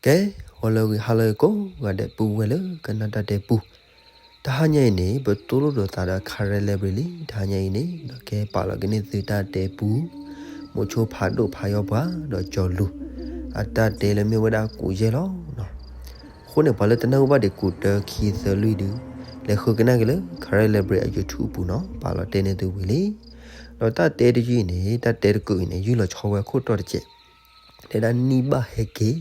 ကဲ, ဂီၤလၢအဂ့ၤ ဟါလၢအဂ့ၤကိးဂၤဒဲး ပုၢ်ဝဲၢ်လၢကနၣ်တၢ်တဲပူ, တဟါညါအံၤန့ၣ် ပတိၢ်လိာ်ဒီးသးဒီး Karen Library လံ. တဟါညါအံၤန့ၣ် ဒီးကဲပာ်လီၤကန့ၢ်သုတၢ်တဲပူ မိၤဆိဖးဒိၣ်ဖးယီပှၤဒီးကၠီၤလူၤ အတၢ်တဲလၢမ့ၢ်ဝဲဒၣ်ကိးယဲၢ်လီၤ. အဃိန့ၣ် ပှၤလၢတနၢ်ဟူဘၣ်ဒံး ကိးတၢ ခံ သၢ လွံၢ်ဒု လဲၤဃုကနၣ်က့ၤလၢ Karen Library အ YouTube ပူၤနီၤ, ပာ်လီၤတဲန့ၢ်သုဝံၤလံ. ဒီးတၢ်တဲတယုၢ်အံၤန့ၣ် တၢ်တဲတကုးအံၤန့ၣ် ယုၢ်လီၤဆီဝဲအခိၣ်တီတစဲး, တဲဒၣ်နံၣ်ဘၣ်ဟဲက့ၤ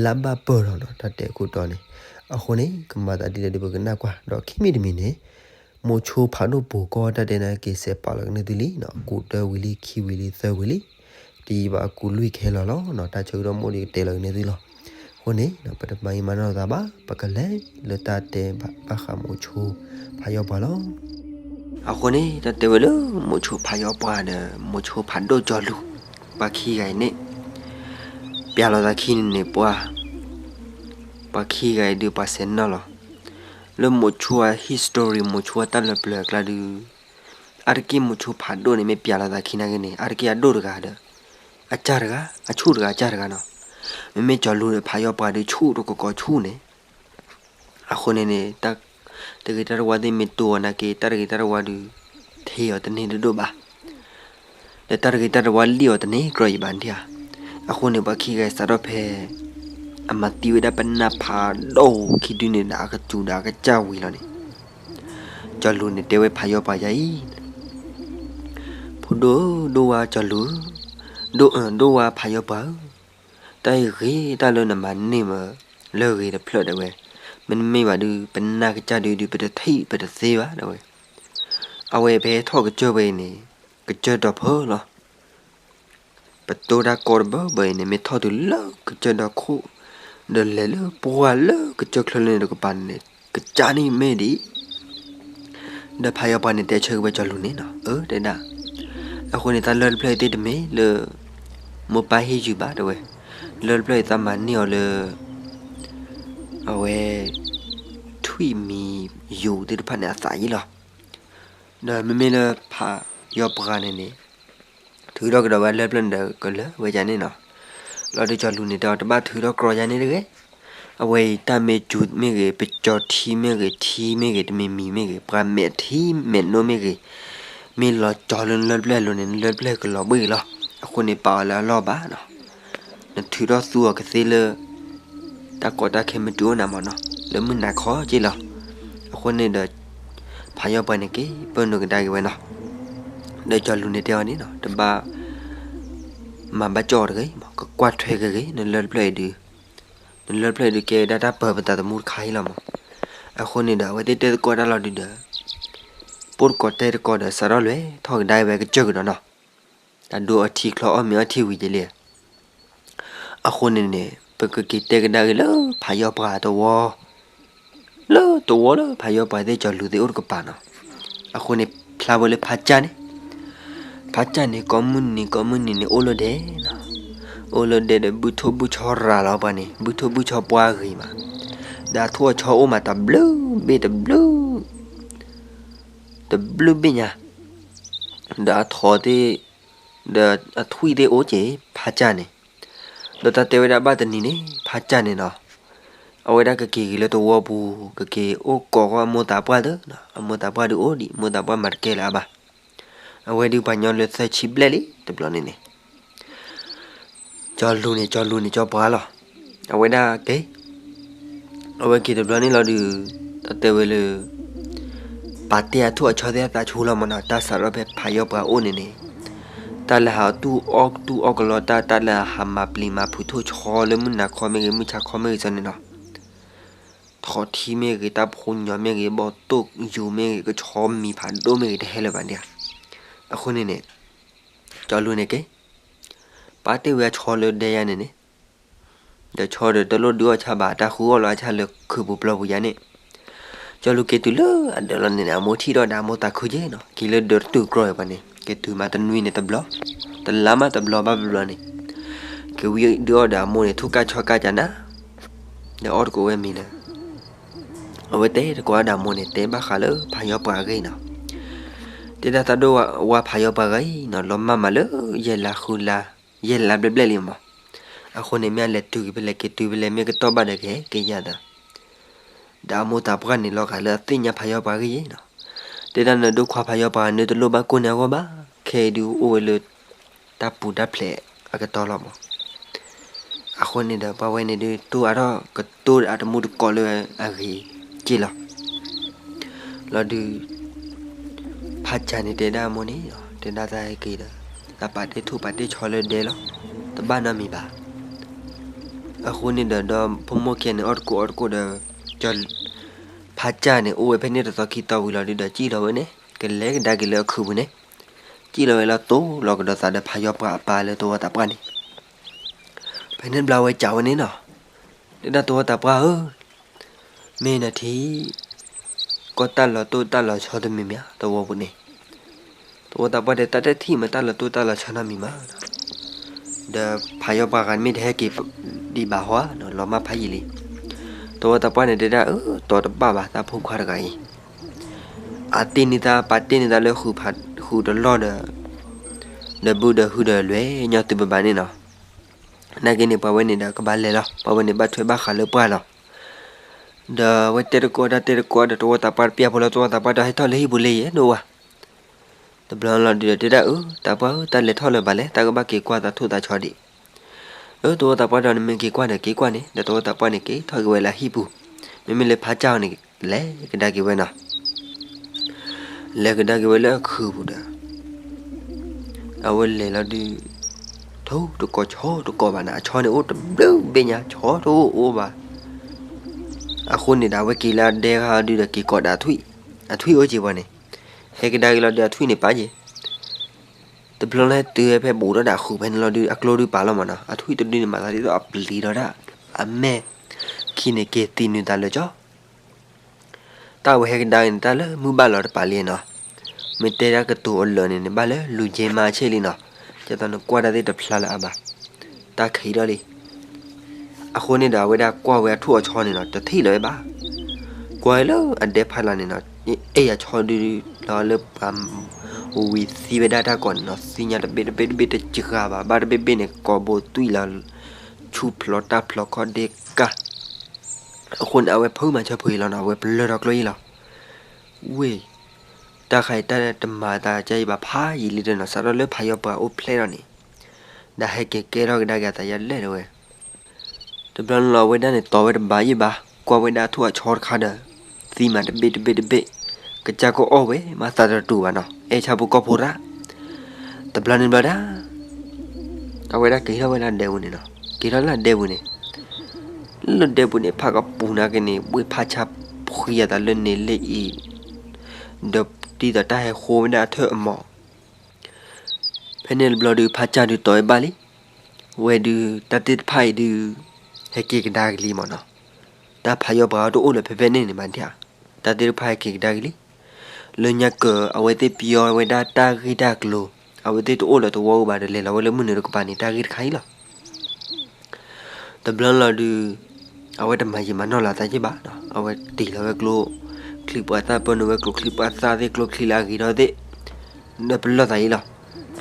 လါဘၣ်ပၢၢ်လီၤနီၤ, တၢ်တဲအခိၣ်တီန့ၣ်. အဃိန့ၣ် ကမၤသးဒ်လဲၣ်ဒီး ပကနၣ်ကွၢ်, ဒီးခံမံၤတမံၤန့ၣ် မိၤဆိဖးဒိၣ်ပိၤကီၢ်တၢ်တဲန့ၣ်က့ၤ စဲးပာ်လီၤကန့ၢ်သုလံနီၤ, ကိးတၢဝံၤလံ ခံဝံၤလံ သၢဝံၤလံ, တယံာ်ဘၣ်အကူလွံၢ်ခဲလၢာ်လီၤနီၤ, တၢ်ဆၢကတီၢ်မ့ၢ်အိၣ်ဒီးကတဲလီၤကန့ၢ်သုလီၤ. အဃိန့ၣ် ပတမၤအံၤမၤနီၢ်သးဘၣ်, ပကလဲၤလၢတၢ်တဲဘၣ်ဃးမိၤဆိဖးယီပှၤလီၤ. အဃိန့ၣ် တၢ်တဲဝဲလၢမိၤဆိဖးယီပှၤဒီး မိၤဆိဖးဒိၣ်ကၠီၤလူၤ, ပှၤခံဂၤအံၤန့ၣ် ပျၢ်လီၤသးခံန့ၣ်န့ၣ် ပှၤ ပှၤခံဂၤအံၤဒုး ပှၤစဲးနီၣ်လီၤ. လၢမိၤဆိအ history မိၤဆိအတၢ်လၢပျၢၤအကျါဒုး အါတက့ၢ်မိၤဆိဖးဒိၣ်န့ၣ် မ့ၢ်ပျၢ်လီၤသးခံနာ်က့န့ၣ် အါတက့ၢ်အဒိၣ်တဂၤဒီး အစၢ်တဂၤ, အဆူၣ်တဂၤ အစၢ်တဂၤနီၤ. မ့မ့ၢ်ကၠီၤလူၤဒီးဖးယီပှၤဒုး ဆူၣ်တကီးကီးဆူၣ်န့ၣ်. အဃိန့ၣ်န့ၣ် တၢ်တဂ့ၤတၢ်တဝါသ့ၣ်မ့ၢ်တိၢ်အီၤနာ်က့ တၢ်တဂ့ၤတၢ်တဝါဒုး ထံၣ်အီၤတန့ၢ်တဒိၣ်ဘၣ် ဒီးတၢ်တဂ့ၤတၢ်တဝါလံၣ်အီၤတန့ၢ်ကြီယံၤဘၣ်ဒံးဧါ. အဃိန့ၣ် ပှၤခံဂၤစးထီၣ်ဖဲ အမၤသံဝဲဒၣ်ပနၢ်ဖးဒိၣ်ခံဒုန့ၣ်ဒီး အကစူၤဒီးအကစၢ်ဝံၤလီၤန့ၣ်, ကၠီၤလူၤန့ၣ်တဲဝဲဖးယီပှၤယါအံၤ, ဖိဒိၣ်ဧၢ, ဒိၣ်ဝါကၠီၤလူၤဧၢ, ဒိၣ်, ဒိၣ်ဝါဖးယီပှၤဧၢ, တၢ်အံၤဂ့ၤတၢ်လၢနမၤန့ၢ်မး လၢဂ့ၤတဖျၢၣ်ဒၣ်ဝဲ, မ့တမ့ၢ်ဘၣ်ဒုး ပနၢ်ကစၢ်ဒုးဒုး ပတထံၣ်ပတသ့ဘၣ်ဒၣ်ဝဲ. အဝဲဖဲထီၣ်ကစၢၢ်ဝဲအံၤန့ၣ် ကစၢၢ်ဒီးဖၢလီၤ. ပတိၢ်တၢ်ကီတဘၢဘၢအံၤန့ၣ် မ့ၢ်ထီၣ်တုၤလၢကစၢၢ်ဒီခိၣ်, ဒီးလဲၤလၢပှၢ်လၢကစၢၢ်ချၢလၢန့ၣ်တကပၤန့ၣ် ကစၢ်န့ၣ်မ့ၢ်ဒ်အံၤ, ဒီးဖးယီပှၤန့ၣ်တဲဆၢက့ၤဝဲကၠီၤလူၤန့ၣ်နီၤ, အၢ တဲဒၣ်. အဃိန့ၣ် တၢ်လၢတဖျၢၣ်အံၤသ့ၣ်တမ့ၢ်လၢ မိၢ်ပၢ်ဟ့ၣ်ယုာ်ဘၣ်ဒၣ်ဝဲ, လၢတဖျၢၣ်အံၤသးမၤန့ၢ်အီၤလၢ အဝဲ ထွံၣ်မံၤယိၤသ့ၣ်တဖၣ်န့ၣ်အသးယံၤလီၤ. ဒီးမ့မ့ၢ်လၢဖးယီပှၤန့ၣ်န့ၣ် ထုးထီၣ်ကဒီးဝဲလၢပျၢၤန့ၣ်ဒီးကလၢာ်ဝဲဒၣ်န့ၣ်နီၤ. လီၤဒုးကၠီၤလူၤန့ၣ်တဲအီၤ တဘၣ်ထုးထီၣ်ကြီယါန့ၣ်တဂ့ၤ. အဝဲအံၤတၢ်မ့ၢ်စူၤမ့ၢ်ဂ့ၤ, ပကၠီၤထံမ့ၢ်ဂ့ၤ, ထံမ့ၢ်ဂ့ၤ, တမံၤမံၤမ့ၢ်ဂ့ၤ, ပှၤမဲာ်ထံမဲာ်နိမ့ၢ်ဂ့ၤ, မ့ၢ်လီၤကၠီၤလၢနလၢပျၢၤအလိၤန့ၣ် နလၢပျၢၤကလီၤဘှံးလီၤ. အဃိန့ၣ် ပာ်အီၤလၢအလီၢ်ဘၣ်နီၤ. နထုးထီၣ်သူအီၤကသ့လၢ တၢ်ကီတၢ်ခဲမ့ၢ်တုၤအိၣ်နၤမးနီၤ, လၢမုၢ်နၤခီက့လီၤ. အဃိန့ၣ်ဒီး ဖးယီပှၤန့ၣ်က့ၤပၢနုာ်ကဒါက့ၤဝဲနီၤ. ဒီးကၠီၤလူၤန့ၣ်တဲအီၤန့ၣ်နီၤ, တဘၣ်မၤဘၣ်ကၠီအီၤတဂ့ၤ, ကကွၢ်ထွဲက့ၤဂ့ၤ နလၢပျၢၤအံၤဒုး, နလၢပျၢၤအံၤဒုးကဲဝဲဒၣ်တၢ်ပၢပသးသမူတခါအံၤလီၤမး. အဃိန့ၣ်ဒီး အဝဲသ့ၣ်တဲသကိးတၢ်လီၤဒုးဒီး ပိၢ်တကိးတဲတကိးဒီး စးထီၣ်လဲၤထီၣ်ကဒါဝဲကစၢၢ်ကဒီးနီၤ. တၢ်ဒိအီထံချီအီၣ်မ့ၤအီထံဝံၤက့လံ. အဃိန့ၣ်န့ၣ် ပကက့ၤတဲကဒါက့ၤလၢဖးယီပှၤတဝီ, လၢတဝီလၢဖးယီပှၤသ့ၣ်ကၠီၤလူၤသ့ၣ်အိၣ်တကပၤနီၤ. အဃိန့ၣ် ဖျါဝဲလၢဖးကၢ်န့ၣ်, ဖးကၢ်န့ၣ် ကိးမုၢ်နံၤကိးမုၢ်နံၤန့ၣ် အိၣ်လၢဒဲနီၤ. အိၣ်လၢဒဲဒီး ဘုထိၣ်ဘုဆီရၤလီၤပှၤန့ၣ် ဘုထိၣ်ဘုဆီပှၤဂ့ၤမး, ဒီးအထိၣ်အဆီအိၣ်မးတဘျုးဘ့ၣ်တဘျုး တဘျုးဘ့ၣ်ညါ, ဒီးအထိၣ်သ့ၣ်, ဒီးအထွံၣ်သ့ၣ်အိၣ်က့ၤဖးကၢ်န့ၣ်. ဒီးတၢ်တဲဝဲဒၣ်ဘၣ်တနံၤန့ၣ် ဖးကၢ်န့ၣ်နီၤ, အဝဲဒၣ်ကက့ၤဂ့ၤလၢတဝီပူၤ, ကက့ၤအိၣ်ကိးဃီအမိၢ်သးပှၢ်သ့ၣ်နီၤ, အမိၢ်သးပှၢ်ဒုးအိၣ်ဒံး, အမိၢ်သးပှၢ်မၤတကဲလၢၤအါဘၣ်. အဝဲဒုးပှၤညီလၢသၢဆံဘျဲၣ်လံတဘျီန့ၣ်န့ၣ် ကၠီၤလူၤန့ၣ် ကၠီၤလူၤန့ၣ် ကၠီၤပှၤလီၤ. အဝဲဒၣ်က့ၤ, အဝဲက့ၤတဘျီန့ၣ်လီၤဒုး, တၢ်တဲဝဲလၢ ပာ်တ့ၢ်အထိၣ်အဆီသ့ၣ်အသးဆူလီၤမးနီၤ, တၢ်စးထီၣ်ဖဲဖးယီပှၤအိၣ်န့ၣ်န့ၣ်, တၢ်လၢဟးတူၢ်အီၣ်တူၢ်အီၣ်ကလီတၢ်, တၢ်လၢဟးမၤပျံၤမၤဖုးထိၣ်ဆီလၢမုၢ်နၤခီမ့ၢ်ဂ့ၤ, မုၢ်ဆါခီမ့ၢ်ဂ့ၤစ့ၢ်န့ၣ်နီၤ, ထိၣ်ထံမ့ၢ်ဂ့ၤ, တၢ်ဖိညီမ့ၢ်ဂ့ၤ, ဘီၣ်တိၢ်ယူၤမ့ၢ်ဂ့ၤ, ကဆီမံၤဖးဒိၣ်မ့ၢ်ဂ့ၤ, တဟဲလၢၤဘၣ်ဒံးဧါ. အဃိန့ၣ်န့ၣ် ကၠီၤလူၤန့ၣ်က့ၤ ပာ်တ့ၢ်ဝဲအဆီလၢဒဲယါန့ၣ်န့ၣ်, ဒီးဆီဒီးတလိၣ်ဒုးအီၣ်ဆၣ်ဘၣ်, တၢ်ဃုအီၣ်လီၤအဆၣ်လၢခုးပူၤပျီပူၤယါန့ၣ်, ကၠီၤလူၤက့ၤတုၤလၢအဒၢးလီၤန့ၣ်န့ၣ်, အမိၢ်ထံၣ်ထီၣ်ဒီးအမိၢ်သးခုက့နီၤ, က့ၤလၢဒၢးတတုၤကြီအံၤပှၤန့ၣ်, က့ၤတုၤမးတနွံန့ၣ်တဘျီ, တလါမးတဘျီဘၣ်တဘျီန့ၣ်, က့ၤဝံဒုးအီၣ်ဒီးအမိၢ်န့ၣ် ထူၣ်ကၢ်ဆီကၢ်ကနၤ, ဒီးအီၣ်တကိးဝဲမံၤလၢ အဝဲတဲတကိးဒီးအမိၢ်န့ၣ် တဲဘၣ်ဃးလၢဖးယီပှၤအဂ့ၢ်နီၤ, တဲဒၣ်သးဒိၣ်ဝါဖးယီပှၤဂၤအံၤနီၤ, လီၤမၢ်မးလၢ ယဲၢ်လါဃုလါ, ယဲၢ်လါဘျဲၣ်ဘျဲၣ်လံမး, အဃိန့ၣ်မ့ၢ်အလဲၤတုၤက့ၤဖဲလဲၣ်က့ၤတုၤဖဲလဲၣ် မ့ၢ်ကတီၢ်ဘၣ်ဒီးကဟဲက့ၤယၤဒီး, ဒီးအမိၢ်သးပှၢ်န့ၣ်လီၤဂာ်လၢအသ့ၣ်ညါဖးယီၢ်ပှၤဂ့ၢ်ယဲနီၤ, တဲဒၣ်နဒိၣ်ခွါဖးယီၢ်ပှၤ နတလိၣ်ဘၣ်ကိၢ်န့ၢ်အဂီၢ်ဘၣ်, ခဲအံၤဒုးအိၣ်ဝဲလၢ တၢ်ပူၤတၢ်ဖျဲးအကတီၢ်လီၤမး. အဃိန့ၣ်ဒီးပှၤဝဲန့ၣ်ဒုး တိၢ်အါထီၣ်ကတိၤဒီးအတမူတကိးလၢအဂ့ၤက့ၢ်လီၤ. လီၤဒုး ဖးကၢ်န့ၣ်တဲဒၣ်အမိၢ်န့ၣ်, တဲဒၣ်သးဟဲက့ၤဒီး သးပာ်တ့ၢ်ထူၣ်ပာ်တ့ၢ်ဆီလၢဒဲလီၤ, တဘၣ်နီတမံၤဘၣ်. အဃိန့ၣ်ဒီး ဒီးဖိမုၣ်ခံဂၤန့ၣ် အီၣ်တကိးအီၣ်တကိးဒီး ကၠီ ဖးကၢ်န့ၣ် အိၣ်ဝဲဖဲန့ၣ်တသီခံသီဝံၤလီၤဒုးဒီး စံၣ်လီၤဝဲန့ၣ် ကလဲၤကဒါက့ၤလၢအခုးပူၤန့ၣ်, စံၣ်လီၤဝဲလီၤ တိၢ်လီၤကဒီးသးဒီးဖးယီၢ်ပှၤအပၢ်လၢသဝီသးပှၢ်န့ၣ်. ဖဲန့ၣ်တဘျီဝဲကၠီဝဲန့ၣ်နီၤ, တဲဒၣ်သဝီသးပှၢ်ဧၢ, မ့ၢ်နထံၣ် ကီၢ်တၢ်လီၤတိၢ်တၢ်လီၤဆီတမံၤမံၤဧါ သဝီပူၤန့ၣ်. သဝီသးပှၢ်တဲ တၢ်တထံၣ်မးတၢ်လီၤတိၢ်တၢ်လီၤဆီနီတမံၤမး, ဒီးဖးယီၢ်ပှၤဂၤမ့ၢ်တဟဲက့ၤဒံးဘၣ်ဟီဧါ, လီၤမၢ်ဖးယံာ်လံ. သဝီသးပှၢ်န့ၣ်တဲဒၣ် အၢ တီတဘၣ်ဘၣ် တၢ်ဖိခွါတဂၤအံၤ အတ့ၢ်န့ၢ်တၢ် ပာ်တ့ၢ်န့ၢ်တၢ်လၢ ဃုာ်တလီၢ်ဒီး ဒီးဘုဒီးဟုဒီးလွဲၢ်ညီသုဘၣ်ဘၣ်န့ၣ်နီၤ. နာ်က့န့ၣ် ပှၤဝဲန့ၣ်ဒီးကဘၣ်လဲၤလီၤ, ပှၤဝဲန့ၣ်ဘၣ်ထွဲဘၣ်ဃးလၢပှၢ်လီၤ. ဒီးအဝဲတဲတကိးတၢ်တဲတကိးဒီး သဝီသးပှၢ်တပျၢ်ဖိလီၤ, သဝီသးပှၢ်ဒီးဟဲထီၣ်လၢဟံၣ်ပူၤလၢယဲၢ်ဒိၣ်ဝါ. တဘျီလီၤဒုးဒီးတဲဒၣ် အၢ သးပှၢ်ဧၢ တၢ်လဲၤထီၣ်လၢၤဘၣ်လဲၣ်, တၢ်ကဘၣ်က့ၤကွၢ်သးထူၣ်သးဆီဒံး. အၢ သဝီသးပှၢ်ဒီး နမ့ၢ်က့ၤကွၢ်ဒီးက့ၤကွၢ်န့ၣ်, ဒီးသဝီသးပှၢ်န့ၣ် က့ၤထီၣ်က့ၤဝဲလၢဟံၣ်ပူၤ, မ့မ့ၢ်လၢဖးကၢ်အီၤန့ၣ် လဲၤကဒါက့ၤဝဲနီၤ. လဲၤကဒါက့ၤဝဲလၢအခုးပူၤဒီး အဝဲလဲၤလီၤဒုး ထူၣ်တကိးဆီတကိးဘၣ်န့ၣ်, အဆီန့ၣ်အိၣ်တဘျုးဘ့ၣ်ညါ, ဆီတအိၣ်အိၣ်ဘၣ်. အဃိန့ၣ်ဒီး အဝဲက့ၤလၢအဒဲခါဒုးဒီး က့ၤကိးဒီးအထွံၣ်, အထွံၣ်အိၣ်က့ၤပှၤန့ၣ်, ဟဲကဒါက့ၤလီၤဒုး အထွံၣ်န့ၣ်ပာ်က့ၤ. တဘျီလၢဟဲတုၤဝဲဖဲဘူးထီၣ်ဒီးအဃုာ်ဖဲန့ၣ်လီၤဒုး အကျိဒုးပာ်လီၤမးနီၤ, အထွံၣ်တဒုန့ၣ် မၤသးဒ်သိးအပျံၤဒီးဒၣ် အမဲာ်ခံန့ၣ်က့ၤသံနုာ်သးလၢာ်ကၠီ တၢ်ဝဲဟဲကဒါက့ၤန့ၣ် တၢ်လၢမုၢ်ဘၣ်လီၤတပာ်လံနီၤ. မ့ၢ်တဲဒၣ်ကတိၤအလၢာ်န့ၣ်န့ၣ် ဘၣ်လၢလူၤက့မါဆ့ၣ်လံနီၤ. ကဲသိးနကွၢ်တၢ်သ့ၣ်တဖျါလၢအဘၣ်, တၢ်ခံးထီၣ်လံ. အဃိန့ၣ်ဒီး အဝဲဒၣ်ကွၢ်ဝဲအထူၣ်အဆီန့ၣ်နီၤ တထံၣ်လၢၤဝဲဘၣ်. ကွၢ်လၢအဒဲဖးလၢ်န့ၣ်နီၤ, အဲၣ်အဆီဒုလီၤလၢပှၤဝံၤသံဝဲဒၣ်တၢ်ကိးန့ၣ်နီၤ, သံညါတဘ့ၣ်တဘ့ၣ်တဘ့ၣ်တစှၤဘၣ်, ဘၣ်တဘ့ၣ်ဘ့ၣ်န့ၣ် ကိာ်ဘိသွံၣ်လီၤ ဆူဖျိးတၢ်ဖျိးခီၣ်ဒ့ကၢ်. အဃိန့ၣ် အဝဲဖုးမၤဆၢဖုးအံၤလီၤနီၤ, အဝဲပလၢၢ်ထီၣ်ကျိအံၤလီၤ. ဝ့ၢ်, တၢ်ခါအံၤတၢ်တမၤသးကါအံၤဘၣ်ဖးယံာ်လံဒီးနီၤ, စးထီၣ်လၢဖးယီၤပှၤအိၣ်ဖျဲၣ်ထီၣ်န့ၣ်, ဒီးဟဲက့ၤကဲထီၣ်ကဒါက့ၤအသးယါလဲၣ်တဲဝဲ. တဘျီန့ၣ်လီၤ အဝဲဒၣ်န့ၣ် တီဝဲတဘၣ်ယံာ်ဘၣ်, ကွၢ်ဝဲဒၣ်ထူၣ်အဆီတခါဒီး သံမးတဘ့ၣ်တဘ့ၣ်တဘ့ၣ်, ကစၢ်ကအိၣ်ဝဲ မၤသးတတူာ်ဘၣ်နီၤ, အဲၣ်ဆၣ်ဖိကီၢ်ဖိရၣ်. တဘျီန့ၣ်ဘျီဒၣ် အဝဲဒၣ်က့ၤထီၣ်ဝဲလၢဒဲပူၤန့ၣ်နီၤ, က့ၤထီၣ်လၢဒဲပူၤန့ၣ်, လၢဒဲပူၤန့ၣ် ဖးကပူၤနာ်က့န့ၣ် ဘှ့ၣ်ဖးဆါဖှံအသးလၢန့ၣ်လၢအံၤ, ဒီးတံၢ်ဒီးတၢ်ဟဲဃိဝဲဒၣ်အထၢၣ်အမီၤ. ဖဲန့ၣ်တဘျီဒုး ဖးကၢ်ဒုးတီဝဲဘၣ်လံ. ဝဲဒုး တၢ်သ့ၣ်တဖၣ်အံၤဒုး ဟဲက့ၤကဒါက့ၤလံမးနီၤ. တၢ်ဖးယီၤပှၤတအိၣ်လၢၤဖဲဖဲန့ၣ်န့ၣ်မးဒၣ်, တၢ်သ့ၣ်တဖၣ်ဟဲက့ၤကဒါက့ၤလံ. လၢညါကၢၤ အဝဲသ့ၣ်ပယီၤဝဲဒၣ်တၢ်ဂ့ၢ်တၢ်ကျိၤ, အဝဲသ့ၣ်တအိၣ်လၢၤသဝီဘၣ်ဒီး လဲၤလီၤဝဲလၢမုၢ်နုာ်တကပၤန့ၣ် တၢ်ဂ့ၢ်တခါအံၤလီၤ. တဘျီလီၤဒုး အဝဲတမၤယံာ်မၤနီၢ်လီၤအသးယံာ်ဘၣ်နီၤ, အဝဲတ့ၢ်လီၤဝဲကျိချံပှၤသၣ် ပၢနုာ်ဝဲကျိချံပှၤသၣ်သ့ၣ် ကျိချံလၢအဂ့ၤထီၣ်သ့ၣ်, ဒီးပလီၢ်သးအံၤလီၤ.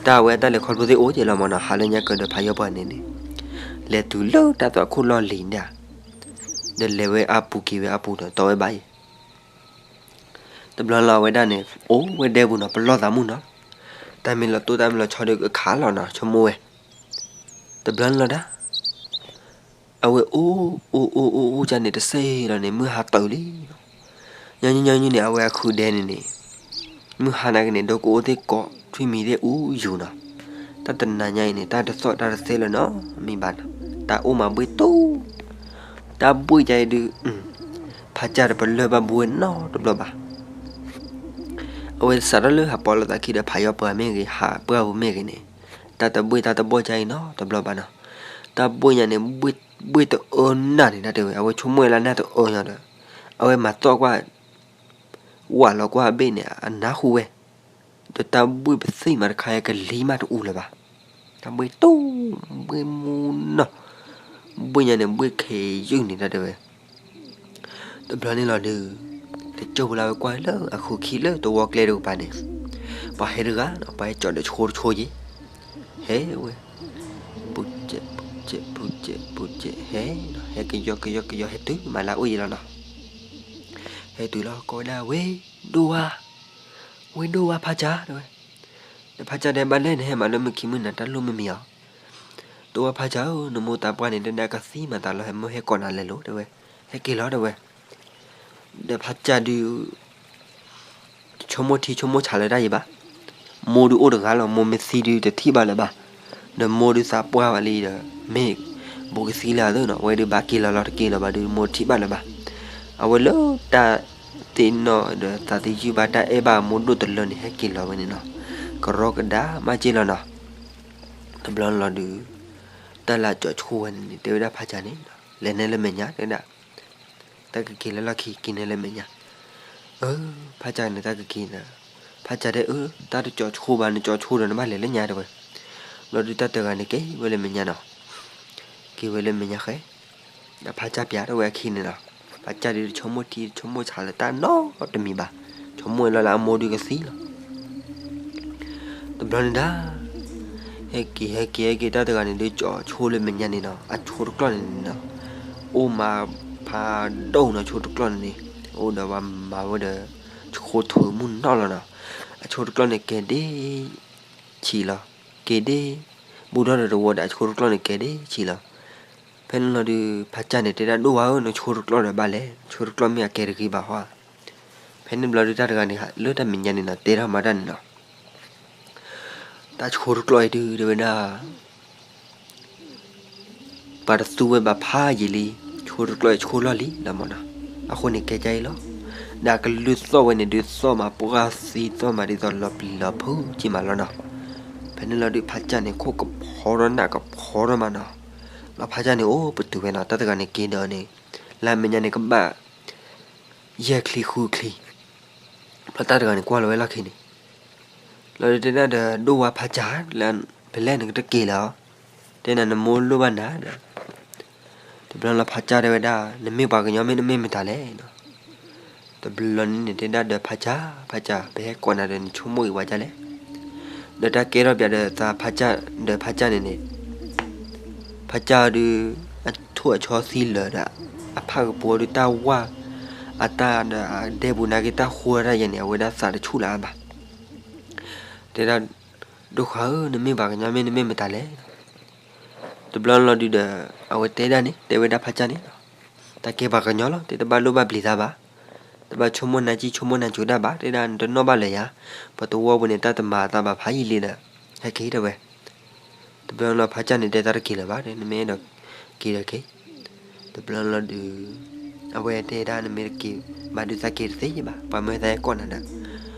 တၢ်ဝဲအတၢ်လဲၤခီဖျိသ့ၣ်အိၣ်က့ၤလီၤမးနီၤ, ဟးလၢညါကၢၤဒီးဖးယီၤပှၤန့ၣ်န့ၣ်, လဲၤတုၤလၢတၢ်သွၣ်ခိၣ်လီၢ်လံၤဒၣ်, ဒီးလဲၤဝဲအပူၤက့ၤဝဲအပူၤဒီး တီဝဲဘၣ်အံၤ တဘျီလီၤအဝဲဒၣ်န့ၣ် အိၣ်ဝဲဒဲပူၤနီၤ ပလီၢ်သးမုၢ်နီၤ, တၢ်မ့ၢ်လီၤတိၢ်တၢ်မ့ၢ်လီၤဆီဒီးအခးလီၤနီၤ ဆိကမိၣ်ဝဲ. တဘျီန့ၣ်လီၤဒၣ် အဝဲအိၣ် အိၣ်အိၣ်အိၣ်အိၣ်ကန့ၣ်တစဲးလီၤန့ၣ် မုၢ်ဟါတုၤလံ. ညီနုၢ်ညီနုၢ်န့ၣ် အဝဲအခုးဒဲန့ၣ်န့ၣ် မုၢ်ဟါနာ်က့န့ၣ် ဒီးကအိၣ်သ့ၣ်ကိးထွံၣ်မံၤသ့ၣ်အူယူၤနီၤ, တၢ်တနၤညါအံၤန့ၣ် တၢ်တသီၣ်တၢ်တသဲလၢၤနီတမံၤဘၣ်နီၤ, တၢ်အိၣ်မးဘှ့ၣ်တူၢ် တၢ်ဘှ့ၣ်ကါအံၤဒုး ဖးကၢ်တပလၢၢ်ဘၣ်ဘှ့ၣ်နီတဘျီဘၣ်. အဝဲစးထီၣ်လၢဟးပိာ်လိာ်သးခံဒီးဖးယီၤပှၤမ့ၢ်ဂ့ၤ ဟးပှၢ်ပူၤမ့ၢ်ဂ့ၤန့ၣ် တၢ်တဘှ့ၣ်တၢ်တဘှီၣ်ကါအံၤနီတဘျီဘၣ်နီၤ. တၢ်ဘှ့ၣ်ညါန့ၣ် ဘှ့ၣ်တအၢနၢ်န့ၣ် တၢ်တဲဝဲ အဝဲဆိကမိၣ်ဝဲလၢနၢ်တအၢညါဒီး အဝဲမၤသီၣ်ကွၢ် ဝးလီၤကွၢ်အဘ့ၣ်န့ၣ် အနၢ်ဟူဝဲ ဒီးတၢ်ဘှ့ၣ်ပသံၣ်မးတခါအံၤ ကလံၤမးတအူလၢၤဘၣ်. တၢ်ဘှ့ၣ်တူၢ် ဘှ့ၣ်မူနီၢ် ဘှ့ၣ်ညါန့ၣ် ဘှ့ၣ်ခဲယုၢ်န့ၣ် တၢ်တဲဝဲ. တဘျီန့ၣ်လီၤဒုး တကၠိၢ်ဖိလၢအဝဲကွၢ်လၢအဃုခံလၢသဝီကျဲတကပၤန့ၣ် ပှၤဟဲတဂၤနီၤ ပှၤဟဲကၠီၣ်ဒီးဆိတဆိယ့ၤ ဟဲဝဲ ပူၤစဲး ပူၤစဲး ပူၤစဲး ဟဲ, ဟဲကယီကယီကယီ ဟဲတုၤမးလၢအအိၣ်ယံၤလီၤနီၤ. ဟဲတုၤလီၤ ကိးဝဲဒၣ် ဝ့ၢ်ဒိၣ်ဝါ, ဝ့ၢ်ဒိၣ်ဝါဖးကၠၢ် တဲဝဲ. ဒီးဖးကၠၢ်တဲ ဘၣ်လဲၣ် နဟဲမးလၢမုၢ်ခံမုၢ်နၤ တၢ်လိၣ်မ့ၢ်မံၤဧါ. ဒိၣ်ဝါဖးကၠၢ်ဧၢ, နမိၢ်သးပှၢ်န့ၣ် တဲဒၣ်ကသံမးသးလီၤ ဟဲမိၢ်ဟဲကိးနၤလဲၤလိၤ တဲဝဲ. ဟဲက့ၤလီၤ တဲဝဲ. ဒီးဖးကၠၢ်ဒုး ဆိကမိၣ်ထံဆိကမိၣ်ဆးလၢတၢ်ယံၤဘၣ်. မိၢ်ဒုးအိၣ်တဂၤလီၤ, မိၢ်မ့ၢ်သံဒုးတထံၣ်ဘၣ်လၢၤဘၣ်. ဒီးမိၢ်ဒုးသးပှၢ်ဘၣ်လံဒီး မ့ၢ်ဘူးကသံလၢအသးနီၤ, အဝဲဒုးဘၣ်က့ၤလီၤလီၤတက့ၤလီၤဘၣ်ဒုး မိၢ်ထံၣ်ဘၣ်လၢၤဘၣ်. အဝဲလၢတၢ်သ့ၣ်နီၣ်ဒီးသးသယုၢ်ဘၣ်တၢ်အဲၣ်ဘၣ်အမိၢ်ဒိၣ်တလၢန့ၣ် ဟဲက့ၤလီၤဝဲန့ၣ်နီၤ, ကရီကဒါမးက့ၤလီၤနီၤ. တဘျီလီၤဒုး တၢ်လၢကၠီဆိဝဲန့ၣ်န့ၣ် တဲဝဲဒၣ်ဖးကၠၢ်န့ၣ်, လဲၤနဲလၢမဲာ်ညါ တဲဒၣ် တၢ်ကက့ၤလၢလီၢ်ခံ က့ၤနဲလၢမဲာ်ညါ. အၢ ဖးကၠၢ်န့ၣ် တၢ်ကက့ၤဒီး ဖးကၠၢ်တဲ အၢ တၢ်တကၠီဆိဘၣ်, နကၠီဆိဒီးနဘၣ်လဲၤလၢညါ တဲဝဲ. ဘျီဒုးတၢ်တဂၤန့ၣ် က့ၤဝဲလၢမဲာ်ညါနီၤ, က့ၤဝဲလၢမဲာ်ညါဃဲ, ဒီးဖးကၠၢ်ပျးထီၣ်ဝဲအခံန့ၣ်လီၤ. ဖးကၠၢ်ဒုးတဆိကမိၣ်ထံတဆိကမိၣ်ဆးလၢတၢ်နီတမံၤဘၣ်, ဆိကမိၣ်ဝဲလီၤလၢအမိၢ်ဒုးကသံလီၤ. တဘျီန့ၣ်ဒၣ် ဟဲက့ၤဟဲက့ၤဟဲက့ၤ တၢ်တဂၤန့ၣ်ဒုး ကၠီဆိလၢမဲာ်ညါန့ၣ်နီၤ, အဆိတကျီၢ်န့ၣ်န့ၣ်နီၤ, အိၣ်မးဖးဒိၣ်နီၤ, ဆိတကျီၢ်န့ၣ်န့ၣ် အိၣ်ဒီးဝဲမၤဝဲဒီး ဆိထိးမုၢ်နီၢ်လီၤနီၤ. အဆိတကျီၢ်န့ၣ် ကဲၤဒ့ဆံးလီၤ, ကဲၤဒ့ ဘူးထီၣ်ဒီးတဝီဒီး အဆိတကျီၢ်န့ၣ် ကဲၤဒ့ဆံးလီၤ. ဖဲန့ၣ်လီၤဒုး ဖးကၠၢ်န့ၣ် တဲဒၣ်ဒိၣ်ဝါဧၢ, နဆိတကျီၢ်ဒီးဘၣ်လဲၣ်, ဆိတကျီၢ်မ့ၢ်အကဲၤတဂ့ၤဘၣ်ဟီ. ဖဲန့ၣ်ဘျီဒုး တၢ်တဂၤန့ၣ် လၢတၢ်မဲာ်ညါန့ၣ်နီၤ တဲထီၣ်မၤတၢ်န့ၣ်နီၤ, တၢ်ဆိတကျီၢ်အံၤဒုး တဲဝဲဒၣ် ပှၤတသူဝဲဘၣ်ဖးယံာ်လံ, ဆိတကျီၢ်အံၤဆိလီၢ်လံလီၤမးနီၤ. အဃိန့ၣ်ကဲကၢ်အံၤလီၤ, ဒီးအကလုၢ်သီၣ်ဝဲန့ၣ်ဒုး သီၣ်မးပှၢ်သံ သီၣ်မးဒ်သိးလီၤပျံၤလီၤဖုးက့ၤမးလီၤနီၤ. ဖဲန့ၣ်လီၤဒုး ဖးကၠၢ်န့ၣ် ခိၣ်ကဖီထီၣ်နၢ်ကဖီထီၣ်မးနီၤ. လီၤဖးကၠၢ်န့ၣ် အိၣ်ပတုာ်ဝဲနီၤ, တၢ်တဂၤန့ၣ် က့ၤဒီးန့ၣ် လၢအမဲာ်ညါန့ၣ် ကဘၣ် ယဲၢ်ချံဃုချံ, ဖျီတၢ်တဂၤန့ၣ် ကွၢ်လီၤဝဲလီၢ်ခံန့ၣ်, လီၤဒုးတဲဒၣ်ဒီး ဒိၣ်ဝါဖးကၠၢ် လၢ ဖဲလဲၣ်နကတက့ၤလၢၤ, တဲနၤနမိၢ်လိၣ်ဘၣ်နၤဒီး, တဘျီလီၤဖးကၠၢ်တဲဝဲဒၣ် နမ့ၢ်ပှၤကညီမ့ၢ်နမ့ၢ်မတၤလဲၣ်နီၤ. တဘျီလီၤန့ၣ်န့ၣ် တဲဒၣ်ဒီးဖးကၠၢ်, ဖးကၠၢ် ပဟဲကိးနၤဒီးနဆိကမိၣ်ဂ့ၤဝဲဒ်လဲၣ်, ဒီးတၢ်ကဲထီၣ်ပၠးဒီးသးဖးကၠၢ် ဒီးဖးကၠၢ်န့ၣ်န့ၣ် ဖးကၠၢ်ဒုး အထိၣ်အဆီသံလၢာ်ဒီး အဖးကပူၤအီၤဒုးတၢ်ဝါ အတၢ်ဒီးအဒဲပူၤနာ်က့ တၢ်ဃိတၢ်ယဲၢ်န့ၣ် အဝဲဒၣ်သးတဆူၣ်လၢၤအါဘၣ်. တဲဒၣ် ဒိၣ်ခွါဧၢ, နမ့ၢ်ပှၤကညီမ့ၢ်နမ့ၢ်မတၤလဲၣ်. တဘျီလီၤဒုးဒီး အဝဲတဲဒၣ်န့ၣ် တဲဝဲဒၣ်ဖးကၠၢ်န့ၣ်, တၢ်ကဲပှၤကညီလီၤ, တဲတဘၣ်လိၣ်ဘၣ်ပျံၤသးဘၣ်, တဘၣ်ဆိကမိၣ်နၢ်ကံၣ်ဆိကမိၣ်နၢ်ကၠိတၢ်ဘၣ်, တဲဒၣ်နတနီၣ်ဘၣ်လၢၤယၤ, ပတဝီပူၤန့ၣ် တၢ်တမၤအသးဘၣ်ဖးယံာ်လံဒီး ဟဲက့ၤတဲဝဲ. တဘျီလီၤဖးကၠၢ်န့ၣ် တဲတၢ်တက့ၤလၢၤဘၣ်, နမ့ၢ်အဲၣ်ဒိးက့ၤဒီးက့ၤ. တဘျီလီၤဒုး အဝဲတဲဒၣ်နမ့ၢ်တက့ၤဘၣ်ဒုးသးက့ၤတသ့ဘၣ်, ပှၤမၢသးဟဲကိးနၤဒီး,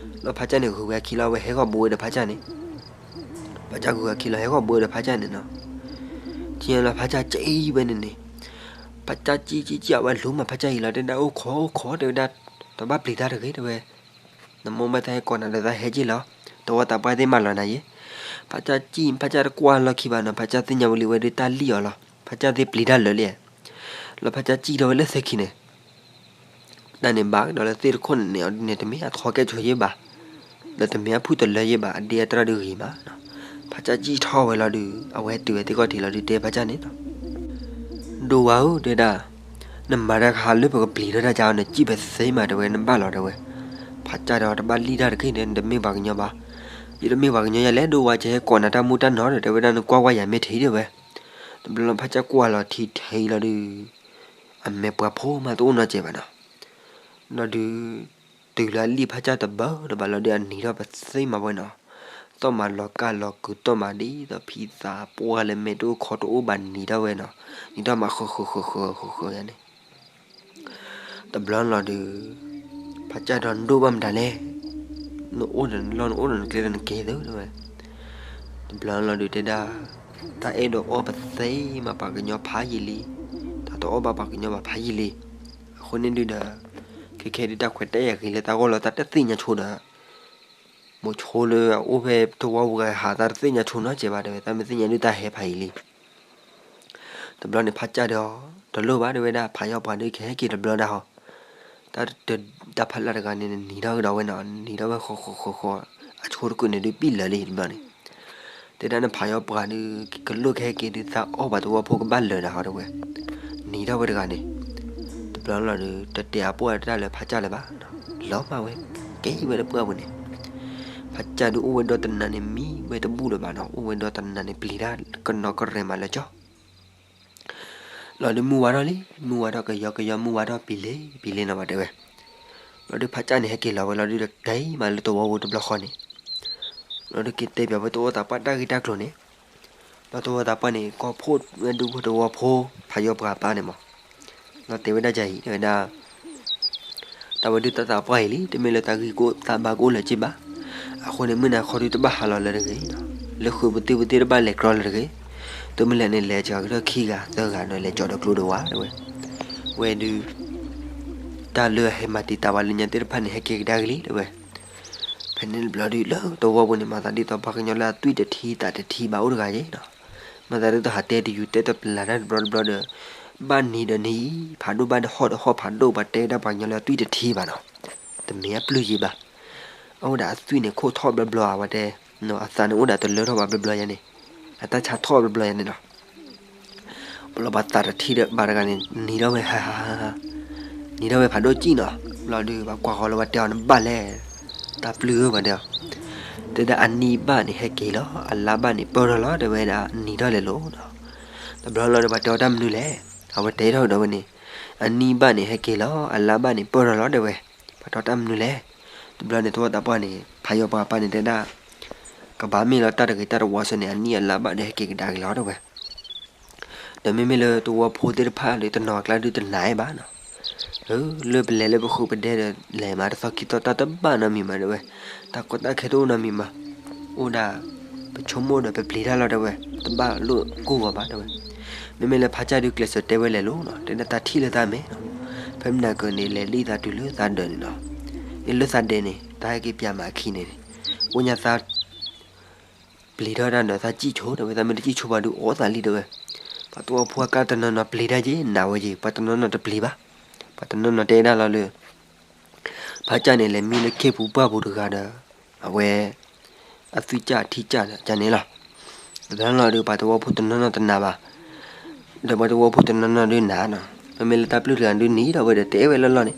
လီၤဖးကၠၢ်န့ၣ် ဂုၤဝဲအခံလီၤ, အဝဲဟဲဂီၤဘူးဝဲဒီးဖးကၠၢ်န့ၣ်, ဖးကၠၢ်ဂုၤဝဲအခံလီၤ ဟဲဂီၤဘူးဝဲဒီးဖးကၠၢ်န့ၣ်နီၤ. ထံၣ်လီၤဖးကၠၢ်ကံၣ်ဝဲန့ၣ်န့ၣ်, ဖးကၠၢ်ကံၣ်ကံၣ်ကံၣ် အဝဲလူၤမးဖးကၠၢ်အံၤလီၤ, တဲဒၣ်အိၣ်ခိးအိၣ်ခိး တဲဝဲဒၣ်, တဘၣ်ပျံၤတၢ်တဂ့ၤ တဲဝဲ. နမိၢ်မၢသးဟဲကိးနၤဒီးသးဟဲက့ၤလီၤ, တဝီသးပှၢ်သ့ၣ်မၤလီၤနၤယ့ၣ်. ဖးကၠၢ်ကံၣ် ဖးကၠၢ်တကွၢ်လီၢ်ခံဘၣ်နီၤ, ဖးကၠၢ်သ့ၣ်ညါဝံၤလံဝဲဒုးတၢ်လံၣ်အီၤလီၤ, ဖးကၠၢ်သ့ၣ်ပျံၤတၢ်လၢာ်လံ. လီၤဖးကၠၢ်ကံၣ်ထီၣ်ဝဲလၢသ့ၣ်ခံန့ၣ်, တၢ်န့ၣ်ဘၣ်ကဒီးလၢသ့ၣ်တခိၣ်န့ၣ်န့ၣ် အီၤဒ်န့ၣ် တမ့ၢ်အထီကဲၣ်ဆိယ့ၣ်ဘၣ်, ဒီးတမ့ၢ်အဖုၣ်တလၢယ့ၣ်ဘၣ်, အဒ့အတြၢ်ဒုးဂ့ၤမးနီၤ. ဖးကၠၢ်ကံၣ်ထီၣ်ဝဲလီၤဒုး အဝဲတုၤဝဲသ့ၣ်ခီၣ်ထံးလီၤဒုးတဲဖးကၠၢ်န့ၣ်နီၤ, ဒိၣ်ဝါဧၢ တဲဒၣ်, နမၤတၢ်ခါလၢပကပျံၤထီၣ်တၢ်ကါအီၤ နကံၣ်ပသ့မး တဲဝဲ နဘၣ်လီၤ တဲဝဲ. ဖးကၠၢ်ဒီးတဘၣ်လံၣ်တၢ်တဂ့ၤန့ၣ် နတမ့ၢ်ပှၤကညီဘၣ်, ယတမ့ၢ်ပှၤကညီယၤလဲၣ်, ဒိၣ်ဝါကဟဲကိးနၤတၢ်မူတၢ်နီၤဒီး တဲဝဲဒၣ် နကွၢ်ကွၢ်ယၤမ့ၢ်ထံး တဲဝဲ. တဘျီလီၤဖးကၠၢ်ကွၢ်လီၤထံထဲအံၤလီၤဒုး အမဲာ်ပှၤဖိမးတအိၣ်နီတစဲးဘၣ်နီၤ. လီၤဒုး တုၤလၢအလံၣ်ဖးကၠၢ်တဘၢတဘၣ်လီၤဒုး အနံၤထီၣ်ပသ့မးဝဲနီၤ, သီၣ်မးလီၤကၢ်လီၤကုၤ သီၣ်မးဒ်သိးဖံသးပှၢ်လၢမဲာ်တအိၣ်ခီတအိၣ်ဘၣ်နံၤထီၣ်ဝဲနီၤ, နံၤထီၣ်မးဃၢၤဃၢၤဃၢၤဃၢၤဃၢၤဃၢၤယၤန့ၣ်. တဘျီလီၤဒုး ဖးကၠၢ်ဒီး နဒိၣ်ဘၣ်မတၤလဲၣ်, နအိၣ်ဒီးနလီၢ် နအိၣ်ဒီးနကျဲဒီးနကဲသု တဲဝဲ. တဘျီလီၤဒုးတဲဒၣ်, တၢ်အဲၣ်ဒိးအီၣ်ပသ့မးပှၤကညီဖးယံာ်လံ, တၢ်တအီၣ်ဘၣ်ပှၤကညီဘၣ်ဖးယံာ်လံ. အဃိန့ၣ်ဒုးဒီး ခဲခဲဒုးတၢ်ခွဲးတၢ်ယာ်ဂ့ၤလၢတၢ်ဂီၢ်လီၤ, တၢ်တသ့ၣ်ညါဆိဒီး မိၤဆိလၢအအိၣ်ဖဲတဝီပူၤဂၤဟးသးတသ့ၣ်ညါဆိနီတစဲးဘၣ် တဲဝဲ, တၢ်မ့ၢ်သ့ၣ်ညါဒုးတၢ်ဟဲဖးယံာ်လံ. တဘျီန့ၣ်ဖးကၠၢ်ဒီး တလိၣ်ဘၣ် တဲဝဲဒၣ်, ဖးယီၤပှၤဒုးကဟဲက့ၤတဘျီဒၣ်ဟီ, တၢ်တ တၢ်ဖးလၢ်တဂၤန့ၣ် နံၤထီၣ်ကဒီးဝဲနီၤ, နံၤထီၣ်ဝဲဃီဃီဃီဃီ, အဆိတကုာ်န့ၣ်ဒုးပံၣ်လၢာ်လံတဘျီန့ၣ်. တဲဒၣ်နဖးယီၤပှၤဒုး ကလိၣ်ကဟဲက့ၤဒုး သးအီၣ်ပှၤသဝီဖိကဘၣ်လၢာ်နၤဟီတဲဝဲ, နံၤထီၣ်ဝဲတဂၤန့ၣ်, တဘျီလီၤဒုး တတဲအပီၢ်တၢ်လၢဖးကၢ်လၢၤဘၣ်, လီၤမၢ်ဝဲ, ကဲဝဲလၢပှၢ်ပူၤန့ၣ်, ဖးကၢ်ဒုးအိၣ်ဝဲဒီတနၤန့ၣ် မံဝဲတဘူၣ်လၢၤဘၣ်နီၤ, အိၣ်ဝဲဒီတနၤန့ၣ် ပျံၤတၢ်ကနီၤကရဲးမးလၢကၠီ လီၤဒုးမုၢ်ဝါထီၣ်လံ, မုၢ်ဝါထီၣ်ကယီကယီမုၢ်ဝါထီၣ်ပျံၤလံ ပျံၤလံနီၤဘၣ်တဲဝဲ, လီၤဒုးဖးကၢ်န့ၣ်ဟဲက့ၤလီၤဝဲလီၤဒုးဒီးကဲမးလၢသဝီဖိတဘျီဃီန့ၣ်, လီၤဒုးက့ၤတဲပၠးဝဲတအိၣ်သးပှၢ်တၢ်ဂ့ၢ်တၢ်ကျိၤန့ၣ်, ဒီးသဝီသးပှၢ်န့ၣ် ကီၢ်ဖှိၣ်ဝဲဒုးဖိသဝီဖိ ဖးယီၤပှၤပၢ်န့ၣ်မး, လီၤတဲဝဲဒၣ်ယၤအံၤ တဲဝဲဒၣ် တၢ်ဝဲဒုးတၢ်သးပှၢ်အံၤလံ, တမ့ၢ်လၢတၢ်ဂ့ၢ်ကအိၣ်သးဘၣ်ကအိၣ်လၢၤက့ဘၣ်, အဃိန့ၣ် မုၢ်နၤခီဒုးတဘၣ်ဟးလီၤလၢၤတဂ့ၤ, လၢဃုာ်ပသ့ၣ်ပသ့ၣ်တဘၣ်လဲၤကြီလၢၤတဂ့ၤ, တမ့ၢ်လဲၣ်န့ၣ် လဲၤစှၤကဒီးခံဂၤသၢဂၤဒီးလဲၤကၠီဒီးကျိဒီးဝါတဲဝဲ, ဝဲဒုး တၢ်လၢအဟဲမၤတံာ်တာ်ဝဲလၢညါသ့ၣ်တဖၣ်န့ၣ် ဟဲက့ၤကဒါက့ၤလံတဲဝဲ, ဖဲန့ၣ်တဘျီဒုး လၢသဝီပူၤန့ၣ် မၤသးဒ်သိးပှၤကညီလၢအသွံၣ်တထံသးတထံဘၣ်အိၣ်တဂၤယဲနီၤ, မၤသးဒ်သိးဟးတဲတယူၤတဲတပျၢ်တၢ်တဘျီတဘျီဒီး, ဘၣ်နံၤဒီးနံၤ, ဖးဒိၣ်ဘၣ်ဒီးဟီၣ်ဒီးဟီၣ်ဖးဒိၣ် ပှၤတဲဝဲဒၣ်ပှၤကညီလၢအသွံၣ်တထံဘၣ်နီၤ, တမ့ၢ်အပျုၢ်ယံၤဘၣ်, အအိၣ်ဒၣ်အသွံၣ်န့ၣ်ခိၣ်ထီၣ်ဘျီဘျီဧါဝဲတဲ, အသးန့ၣ်အိၣ်ဒၣ်တလၢထီၣ်ဘၣ်ဘျီဘျီယဲန့ၣ်, အတၢ်ဆါထီၣ်ဘျီဘျီယဲန့ၣ်နီၤ ပလီၤပှၤသးတထံဒီးဘၣ်တဂၤန့ၣ် နံၤထီၣ်ဝဲဟါဟါဟါဟါ, နံၤထီၣ်ဝဲဖးဒိၣ်ကံၣ်နီၤ, ဘျီဒုးပှၤကွၢ်ဃီလၢပှၤတဲအီၤန့ၣ်ဘၣ်လဲၣ်, တၢ်ပျုၢ်ဧၢပှၤတဲအီၤ, တဲဒၣ်အနံၣ်ဘၣ်န့ၣ်ဟဲက့ၤလီၤ, အလါဘၣ်န့ၣ်ပၢၢ်ထီၣ်လီၤ တဲဝဲဒၣ်နံၤထီၣ်လဲၣ်လီၤ, တဘျီလီၤဒီးပှၤတဲအီၤတၢ်မနုၤလဲၣ်, အဝဲတဲထီၣ်ဒီးဝဲန့ၣ်, အနံၣ်ဘၣ်န့ၣ်ဟဲက့ၤလီၤ, အလါဘၣ်န့ၣ်ပၢၢ်ထီၣ်လီၤ တဲဝဲ, ပှၤတဲအီၤတၢ်မနုၤလဲၣ်, တဘျီန့ၣ်သဝီသးပှၢ်န့ၣ် ဖးယီၤပှၤပၢ်န့ၣ်တဲဒၣ် ကဘၣ်မ့ၢ်လီၤတၢ်တဂ့ၤတၢ်တဝါစၢၤန့ၣ် အနံၣ်အလါဘၣ်ဒီးဟဲက့ၤကဒါက့ၤလီၤတဲဝဲ, ဒီးမ့မ့ၢ်လၢသဝီဖိသ့ၣ်တဖၣ်ဒီးတနီၤအကျါဒုးတနာ်ဘၣ်နီၤ, လၢပလဲၤလၢပဃုာ်ပဒဲဒီးလဲၤမးတသီခံသီတၢ်တဘၣ်နီတမံၤမးတဲဝဲ, တၢ်ကီတၢ်ခဲတအိၣ်နီတမံၤမး, အိၣ်ဒၣ် ပဆိကမိၣ်ဒီးပပျံၤတၢ်လီၤတဲဝဲ, တဘၣ်လိၣ်ကိၢ်ဂီၤဘၣ်တဲဝဲ, မ့မ့ၢ်လၢဖးကၢ်ဒုးကျဲးစၢးတဲဝဲလဲၣ်လီၤနီၤ, တဲဒၣ်တၢ်ထံၣ်လၢသးမဲာ်နီၤ, ဖဲမနၤကၢန့ၣ် လဲၤလံသးတုၤလၢသးဒၢးန့ၣ်နီၤ, လၢသးဒဲးန့ၣ် တၢ်ဟဲက့ၤပၠးမးအခံန့ၣ်, အိၣ်ညါသး ပျံၤထီၣ်တၢ်ဒီးသးစံၣ်ဆိတဲဝဲ, သးမ့ၢ်တစံၣ်ဆိဘၣ်ဒုးအီၣ်သးလံတဲဝဲ, ပှၤသဝီဖိအကါတနီၤနီၤပျံၤတၢ်က့ၤ နးဝဲက့ၤ, ပှၤတနီၤနီၤတပျံၤဘၣ်, ပှၤတနီၤနီၤတဲဒၣ်လီၤလၢ ဖးကၢ်န့ၣ် လဲၤမံလၢခ့ပူၤပှၢ်ပူၤတဂၤဒီး အဝဲ အသွံၣ်ကၢ်အထံကၢ်ဒီးကန့ၣ်လီၤ, တဘျီလီၤဒီးပှၤသဝီဖိတနီၤနီၤတနာ်ဘၣ်, ဒီးပှၤသဝီဖိတနီၤနီၤဒုးနၤနီၤ, မ့မ့ၢ်လၢတၢ်ပျုၢ်တဂၤဒုးနံၤဒီးဝဲဒီးတဲဝဲလၢလီၢ်န့ၣ်,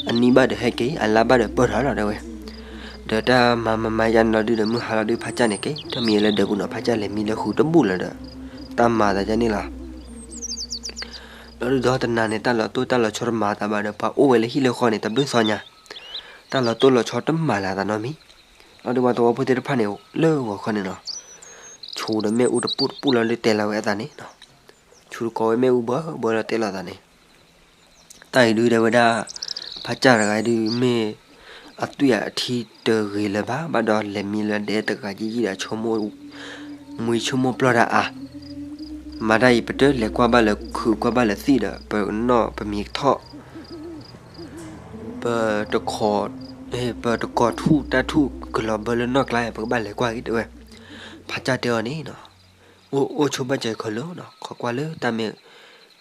အနံၣ်ဘၣ်ဒီးဟဲက့ၤ အလါဘၣ်ဒီးပၢၢ်ထီၣ်လီၤတဲဝဲ, ဒီးတၢ်မၤမၤမၤယါန့ၣ်လီၤဒုးဒီး မုၢ်ဟါလီၤဒုးဖးကၢ်န့ၣ်က့ၤထီၣ်မံၤလၢဒၢးပူၤနီၤ, ဖးကၢ်လဲၤမံလၢဃုာ်တဘူၣ်လီၤဒီး တၢ်မၤသးကန့ၣ်လီၤ လီၤဒုးဒီတနၤန့ၣ် တၢ်လီၤတိၢ်တၢ်လီၤဆီတမၤသးဘၣ်ဒီး ပှၤအိၣ်ဝဲလၢဟံၣ်လၢဃီန့ၣ် တဘျုးသီညါ, တၢ်လီၤတိၢ်လီၤဆီတမၤလၢၤသးနီတမံၤ, လီၤဒုးပှၤသဝီဖိသ့ၣ်တဖၣ်န့ၣ် လၢဂီၤခီန့ၣ်နီၤ, ဆူဒီးမ့ၣ်အူတပူၤတပူၤလီၤဒုးတဲလီၤဝဲအသးန့ၣ်နီၤ, ဆူတကိးဝဲမ့ၣ်အူဘၢဘၢလီၤတဲလီၤသးန့ၣ် တၢ်အံၤဒုးတဲဝဲဒၣ် ဖးကၢ်တဂၤအံၤဒုးမ့ၢ် အသွံၣ်အထံတဂ့ၤလၢၤဘၣ်, ဘၣ်ဒီးလဲၤမံလၢဒဲတဂၤယံာ်ယံာ်ဒီးဆိကမိၣ် မှံဆိကမိၣ်ပျီၢ်တၢ်အါ, မၤတၢ်အံၤ ပတလဲၤကွၢ်ဘၣ်လၢခုးကွၢ်ဘၣ်လၢသံၣ်ဒီး ပနီၢ်ပမံၤထီၣ် ပတ ပတကိးထူၣ်တၢ်ထူၣ်ကလီၤဘၢလၢနီၢ်ကျါ ပကဘၣ်လဲၤကွၢ်က့ၤတဲဝဲ, ဖးကၢ်တဲအီၤန့ၣ်နီၤ, အိၣ်အိၣ်ဆိဘၣ်စၢၤခီလၢနီၤ, ခိးကွၢ်လၢတၢ်မ့ၢ်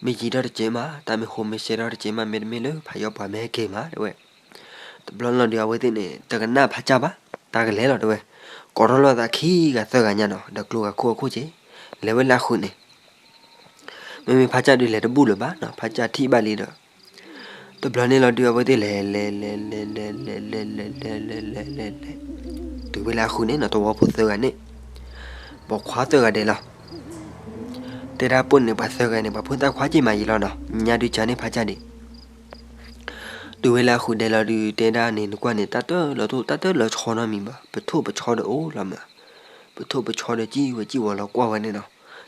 မ့ၢ်ယံၤထီၣ်တစဲးမး, တၢ်မ့ၢ်ဟိးမ့ၢ်ဆှဲထီၣ်တစဲးမး, မ့တမ့ၢ်လၢဖးယီၤပှၤမ့ၢ်ဟဲက့ၤမးတဲဝဲ, တဘျီလီၤဒုးအဝဲသ့ၣ်န့ၣ် တကနၣ်ဖးကၢ်ဘၣ်, တၢ်ကလဲၤလီၤတဲဝဲ, ကိးထီၣ်လိာ်သးခံဂၤသၢဂၤညါနီၤ, ဒီးကျိဂၤခိၣ်အခိၣ်က့ၤ, လဲၤဝဲလၢအဃုာ်န့ၣ် မ့မ့ၢ်ဖးကၢ်ဒုးလဲၤတဘူၣ်လၢၤဘၣ်နီၤ, ဖးကၢ်ထံၣ်ဘၣ်လံဒီး, တဘျီန့ၣ်လီၤဒုးအဝဲသ့ၣ်လဲၤ လဲၤ လဲၤ လဲၤ လဲၤ လဲၤ လဲၤ လဲၤ လဲၤ လဲၤ လဲၤ လဲၤ တုၤဝဲလၢအဃုာ်န့ၣ်နီၤ, သဝီဖိသၢဂၤန့ၣ် ပိာ်ခွါသၢဂၤဒဲးလီၤ, တဲဒၣ်ပိာ်န့ၣ် ပှၤသၢဂၤန့ၣ် ပှၤဖိသၣ်ခွါက့ၤမးယံၤလီၤနီၤ, ညါဒုးကၢန့ၢ်ဖးကၢ်ဒံး တုၤဝဲလၢအဃုာ်ဒဲးလီၤဒုး တဲဒၣ်န့ၣ် နကွၢ်န့ၣ် တၢ်တလီၤတိၢ် တၢ်တလီၤဆီနီတမံၤဘၣ်, ပထိၣ်ပဆီဒီးအိၣ်လီၤမး, ပထိၣ်ပဆီဒီးကံၣ်ဝဲကံၣ်ဝီၤလီၤကွၢ်ဝဲန့ၣ်နီၤ,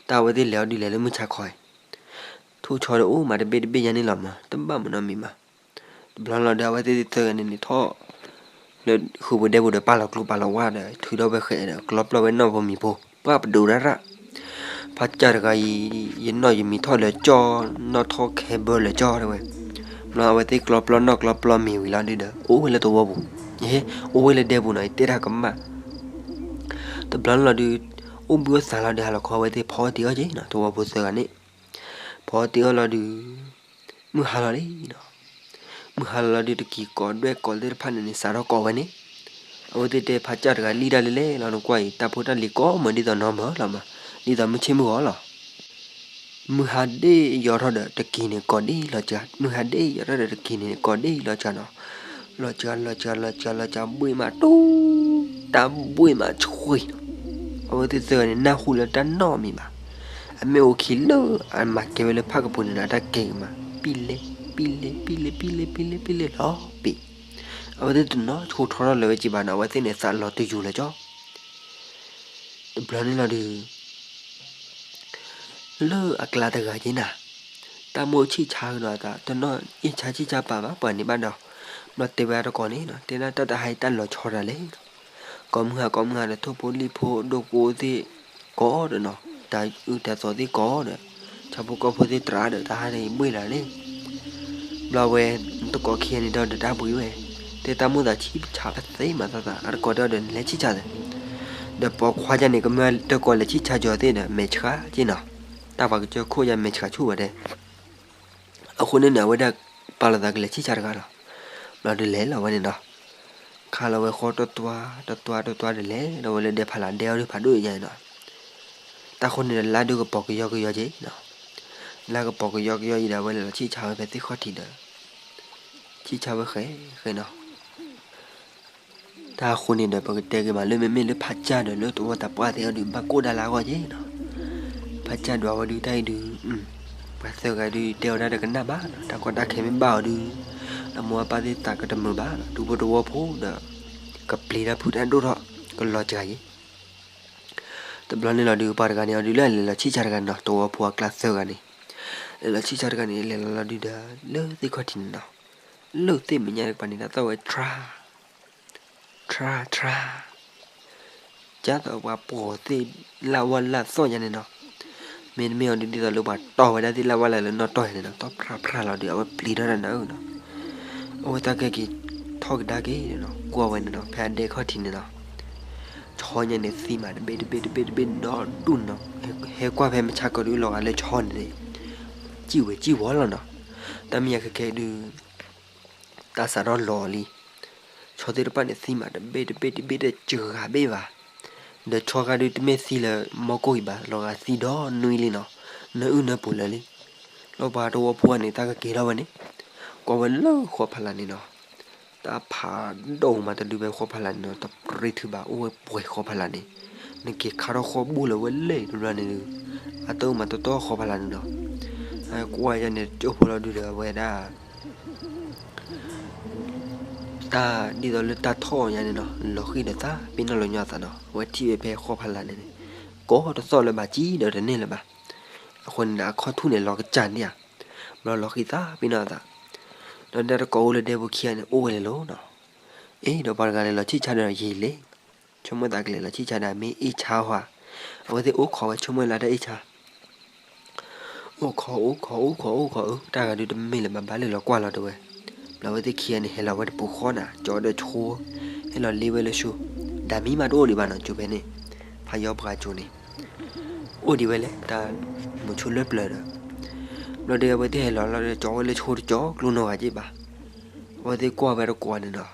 တၢ်အဝဲသ့ၣ်လဲၤအီၤဒုးလဲၤလၢမုၢ်ဆါခီအံၤ, ထိၣ်ဆီဒီးအိၣ်မးတဘ့ၣ်တဘ့ၣ်ယါန့ၣ်လီၤမး, တဘၣ်မနုၤမံၤမး, တဘျီလီၤဒီးအဝဲသ့ၣ်သၢဂၤန့ၣ်န့ၣ်ထီၣ် လၢဃုာ်ပူၤဒဲပူၤဒီးပာ်လီၤကျိပာ်လီၤဝါဒီး ထုးထီၣ်ဝဲဃဲဒီး ကျီပျီဝဲနီၢ်ဖိမံၤဖိ ပှၢ်ပဒိးရၣ်ရၣ်, ဖးကၢ်တဂၤအံၤ ယနီၢ်ယမံၤထီၣ်လၢကၠီ, နီၢ်ထီၣ်ခဲဘၢလၢကၠီတဲဝဲ, ဘျီအဝဲသ့ၣ်ကျီပျီနီၢ်ကျီပျီမံၤဝံၤလီၤဒုးဒီး အိၣ်ဝဲလၢသဝီပူၤ, ဟ့ အိၣ်ဝဲလၢဒဲပူၤနီၤ ယတဲတၢ်ကမၣ် တဘျီန့ၣ်လီၤဒုး အိၣ်ဘှံးအိၣ်သါလီၤဒုး ဟါလီၤခီအဝဲသ့ၣ်ဖီအီၣ်တ့ၢ်အီၣ်က့ၤနီၤ သဝီဖိသၢဂၤန့ၣ်, ဖီအီၣ်တ့ၢ်အီၣ်လီၤဒုး မုၢ်ဟါလီၤလံနီၤ, မုၢ်ဟါလီၤလီၤဒုး တကံၤကိးဒွဲၣ်ကိးသ့ၣ်တဖၣ်န့ၣ်န့ၣ် စးထီၣ်ကိးဝဲန့ၣ်, အဝဲသ့ၣ်တဲဖးကၢ်တဂၤလံတၢ်လဲၣ်လဲၣ်လီၤ နကွၢ်အံၤ တၢ်ဖိတၢ်လံၤကိးမုၢ်ဒ်သိးနီမၢလီၤမး, ဒ်သိးမုၢ်ဆ့ၣ်မုၢ်ဂီၤလီၤ. မုၢ်ဟါဒ့ၣ်ယီၤထီၣ်ဒီးတက့ၤန့ၣ်ကိးဒ့ၣ်လီၤစှၤ, မုၢ်ဟါဒ့ၣ်ယီၤထီၣ်ဒီးတက့ၤန့ၣ်ကိးဒ့ၣ်လီၤစှၤနီၤ, လီၤစှၤ လီၤစှၤ လီၤစှၤ လီၤစှၤ ဘှ့ၣ်မးတူၢ်, တၢ်ဘှ့ၣ်မးဆှံနီၤ. အဝဲသ့ၣ်သၢဂၤန့ၣ် နၢ်ဟူလၢတၢ်နီတမံၤဘၣ်. အမ့ၢ်အိၣ်ခံလၢအမၤကဲဝဲလၢဖၣ်ကပူၤန့ၣ်ဒီး အတၢ်ကဲက့ၤမး ပံၣ်လဲၣ် ပံၣ်လဲၣ် ပံၣ်လဲၣ် ပံၣ်လဲၣ် ပံၣ်လဲၣ် ပံၣ်လဲၣ်လီၤပံၤ. အဝဲသ့ၣ်တနီၤဆိထီထီၣ်လၢၤဝဲက့ၤဘၣ်နီၤ, အဝဲသ့ၣ်န့ၣ်သးလီၤတယူၤလၢၤကၠီ တဘျီန့ၣ်လီၤဒုး လၢအကျါတဂၤက့ၤနၤ, တၢ်မိၣ်ဆံၣ်ဆါကဒီးအသး တနီၤအ့ၣ်ဆါဆံၣ်ဆါပာ်ဘၣ်ပှၤန့ၣ်ဘၣ်ဒီး, ဘျီတဲဝဲအတကိးန့ၣ်နီၤ, တဲဒၣ်တၢ်တဟါအံၤတၢ်လီၤဆီတၢ်လဲၣ်နီၤ, ကိးမုၢ်ဟါကိးမုၢ်ဟါဒီး ထိၣ်ဖိလံၣ်ဖိဒိၣ်ကိသ့ၣ်ကိးဒီးနီၤ, တၢ်အုၣ်တၢ်သီသ့ၣ်ကိးဒီး, ဆၣ်ဖိကီၢ်ဖိသ့ၣ်တြးဒီး တၢ်ဟါန့ၣ်ဘှ့ၣ်လီၤန့ၣ် ဘျီဝဲ တကိးခံဂၤန့ၣ်ဒီး ဒီးတၢ်ဘှံးဝဲ, တဲတၢ်မိၣ်သးဆံၣ်ဆါအသ့မးသးသး အတကိးဒီး လဲၤဆံၣ်ဆါသ့, ဒီးပိာ်ခွါယါန့ၣ် ကမၢတကိးလဲၤဆံၣ်ဆါကၠီၤသ့ၣ်ဒီး မဲာ်ဆှးက့နီၤ, တၢ်ပှၤကစၢၢ်ခိၣ်ယါမဲာ်ဆှးဆူၣ်ဝဲဒဲး, အဃိန့ၣ်န့ၣ် အဝဲဒၣ်ပာ်လီၤသးကလဲၤဆံၣ်ဆါတဂၤလီၤ, ဘျီဒုးလဲၤလီၤဝဲန့ၣ်နီၤ, ခါလီၤဝဲဃီတတွၤ တတွၤ တတွၤဒီးလဲၤဒီးဝဲလၢဒဲဖးလၢ် ဒဲအီၤဒုးဖးဒိၣ်ယါန့ၣ်နီၤ တၢ်ဃိန့ၣ်ဒီး လါဒုးကပီၤကယီကယီက့ၤနီၤ, လါကပီၤကယီကယီအံၤဒီး အဝဲလဲၤလီၤဆံၣ်ဆါဝဲဖဲသ့ၣ်ခီၣ်ထံးဒီး, ဆံၣ်ဆါဝဲဃဲဃဲနီၤ, တၢ်ဃိန့ၣ်ဒီး ပကတဲက့ၤမးလၢ မ့မ့ၢ်လၢဖးကၢ်ဒီးလၢသဝီသးပှၢ်သ့ၣ်အီၤဒုး ဘၣ်ကိၢ်ဒၣ်လၢအဂီၢ်က့ၤနီၤ, ဖးကၢ်ဒွးဝဲဒုးတၢ်အံၤဒုး, ပှၤသၢဂၤဒုးတဲဝဲဒၣ်ဒီးကနၣ်ဘၣ်နီၤ, တၢ်ကီတၢ်ခဲမ့ၢ်ဘၣ်အီၤဒုး, အမိၢ်အပၢ်သ့ၣ်သးကတမုာ်ဘၣ်နီၤ, ဒူဖိသဝီဖိဒီး, ကပျံၤတၢ်ဖုးတၢ်ဒိၣ်ထီၣ်, ကလီၤစှၤက့ၤ တဘျီန့ၣ်လီၤဒုး ပှၤတဂၤန့ၣ်အီၤဒုးလၢအလဲၤလီၤဆံၣ်ဆါတဂၤန့ၣ်နီၤ, သဝီဖိအကျါသၢဂၤန့ၣ်, လဲၤလီၤဆံၣ်ဆါတဂၤန့ၣ် လဲၤလီၤလီၤဒုးဒီး လၢသ့ၣ်ခီၣ်ထံးန့ၣ်နီၤ, လၢသ့ၣ်မဲာ်ညါတကပၤန့ၣ် တၢ်သီၣ်ဝဲ ထြါ, ထြါ ထြါ, ကၢ်သိးပှၤပိာ်သ့ၣ်လၢ်ဝၢ်လၢ်သီၣ်ယါန့ၣ်နီၤ, မ့တမ့ၢ်အီၤဒုးဒ်သိးလၢပှၤတီၢ်ဝဲဒၣ်သ့ၣ်လၢ်ဝၢ်လၢ်လၢနီၢ်တီၢ်ယါန့ၣ်နီၤ, တီၢ်ဖြၣ်ဖြၣ်လီၤဒုး အဝဲပျံၤထီၣ်တၢ်နၤဧၢနီၤ, အဝဲတၢ်ကဲက့ၤထီၣ်ကဒါက့ၤနီၤ, ကွၢ်ဝဲန့ၣ်နီၤ ဖဲအဒဲခီၣ်ထံးန့ၣ်နီၤ, ဆီညါန့ၣ်သံမးတဘ့ၣ်တဘ့ၣ်တဘ့ၣ်တဘ့ၣ်ဒီဒူၣ်နီၤ, ဟဲကွၢ်ဖဲမုၢ်ဆါကီးဒုးလီၤဂာ်လၢဆီန့ၣ်, စံၣ်ဝဲစံၣ်ဝီလီၤနီၤ, တၢ်မ့ၢ်ယၤခဲခဲဒုး တၢ်စးထီၣ်လီၤလံ, ဆီသ့ၣ်တဖၣ်န့ၣ်သံမးတဘ့ၣ်တဘ့ၣ်တဘ့ၣ်တစှၤဘ့ၣ်ဘၣ်, ဒီးဆီခါဒုးတမ့ၢ်သံလၢမီၢ်ကိၢ်အံၤဘၣ် လီၤဂာ်သံဒီနွံလံနီၤ, နအုၣ်နပူၤလၢာ်လံ, လီၤပှၤသဝီဖိန့ၣ် တၢ်ကက့ၤထီၣ်ဝဲန့ၣ်, ကွၢ်ဝဲလၢဃီဖးလၢ်န့ၣ်နီၤ, တၢ်ဖးဒိၣ်မးတဒုဖဲဃီဖးလၢ်န့ၣ်နီၤ, တပြံထူဘၣ်အိၣ်ဝဲပှဲၤဃီဖးလၢ်န့ၣ်, နက့ၤခါထီၣ်ဃီဘူၣ်လၢၤဝဲလဲၣ်တဘျီန့ၣ်ဒုး, အတအိၣ်မးတတီၢ်ဃီဖးလၢ်န့ၣ်နီၤ, ကွၢ်ယါန့ၣ် ကၠိဖိလီၤဒုးဒီးအဝဲဒၣ် တၢ်ဒ်သိးလၢတၢ်ထီၣ်ညါန့ၣ်နီၤ, လီၤဃံၤဒီးသးပ့ၤနီၣ်လီၤညီအသးနီၤ, အဝဲထံၣ်ဝဲဖဲဃီဖးလၢ်န့ၣ်န့ၣ်, ကိးတသီၣ်လၢၤဘၣ်ကံဒီးတန့ၢ်လၢၤဘၣ်, အဃိန့ၣ်ဒီးအခီၣ်ထူၣ်န့ၣ်လီၤကစၢ်န့ၣ်ဧါ, ဘျီလီၤဃံၤသးပ့ၤနီၣ်အသး, ဒီးတၢ်တကိးအိၣ်လၢဒဲဖိခံဂၤန့ၣ် အိၣ်ဝဲလဲၤလီၤနီၤ, အ့ၣ် ဒီးပှၤတဂၤလဲၤလီၤဆံၣ်ဆါဒီးယံာ်လဲၣ်, ဆိကမိၣ်သးကလဲၤလီၤဆံၣ်ဆါဒီးမ့ၢ်အ့ၣ်ဆါဟါ, အဝဲသ့ၣ်အိၣ်ခိးဝဲဆိကမိၣ်လၢတၢ်အ့ၣ်ဆါ အိၣ်ခိး အိၣ်ခိး အိၣ်ခိး အိၣ်ခိး အၢ တၢ်ဂၤဒုးတမ့ၢ်လၢၤဘၣ် ဘၣ်လၢလီၤကွၢ်လီၤတဲဝဲ, ဘျီအဝဲသ့ၣ်ခံဂၤန့ၣ် ဟဲလီၤဝဲတပူၤဃီနၤ, ကၠီဒီးဆိ, ဟဲလီၤလ့ဝဲလၢဆိ, ဒၣ်မံမးတအိၣ်ဒံးဘၣ်နီၤ, ကၠိဖဲန့ၣ်, ဖးယီပှၤကၠိန့ၣ်, အိၣ်ဒံးဝဲလဲၣ် တၢ်မုာ်ဆိလၢပျၢၤဒီး, ဘျီဒီးအဝဲသ့ၣ်ဟဲလီၤလီၤဒီး ကၠီဝဲလၢဆိတကၠီ ကျိနီၢ်ဂၤက့ဘၣ်, အဝဲသ့ၣ်ကွၢ်ဝဲတကိးန့ၣ်နီၤ,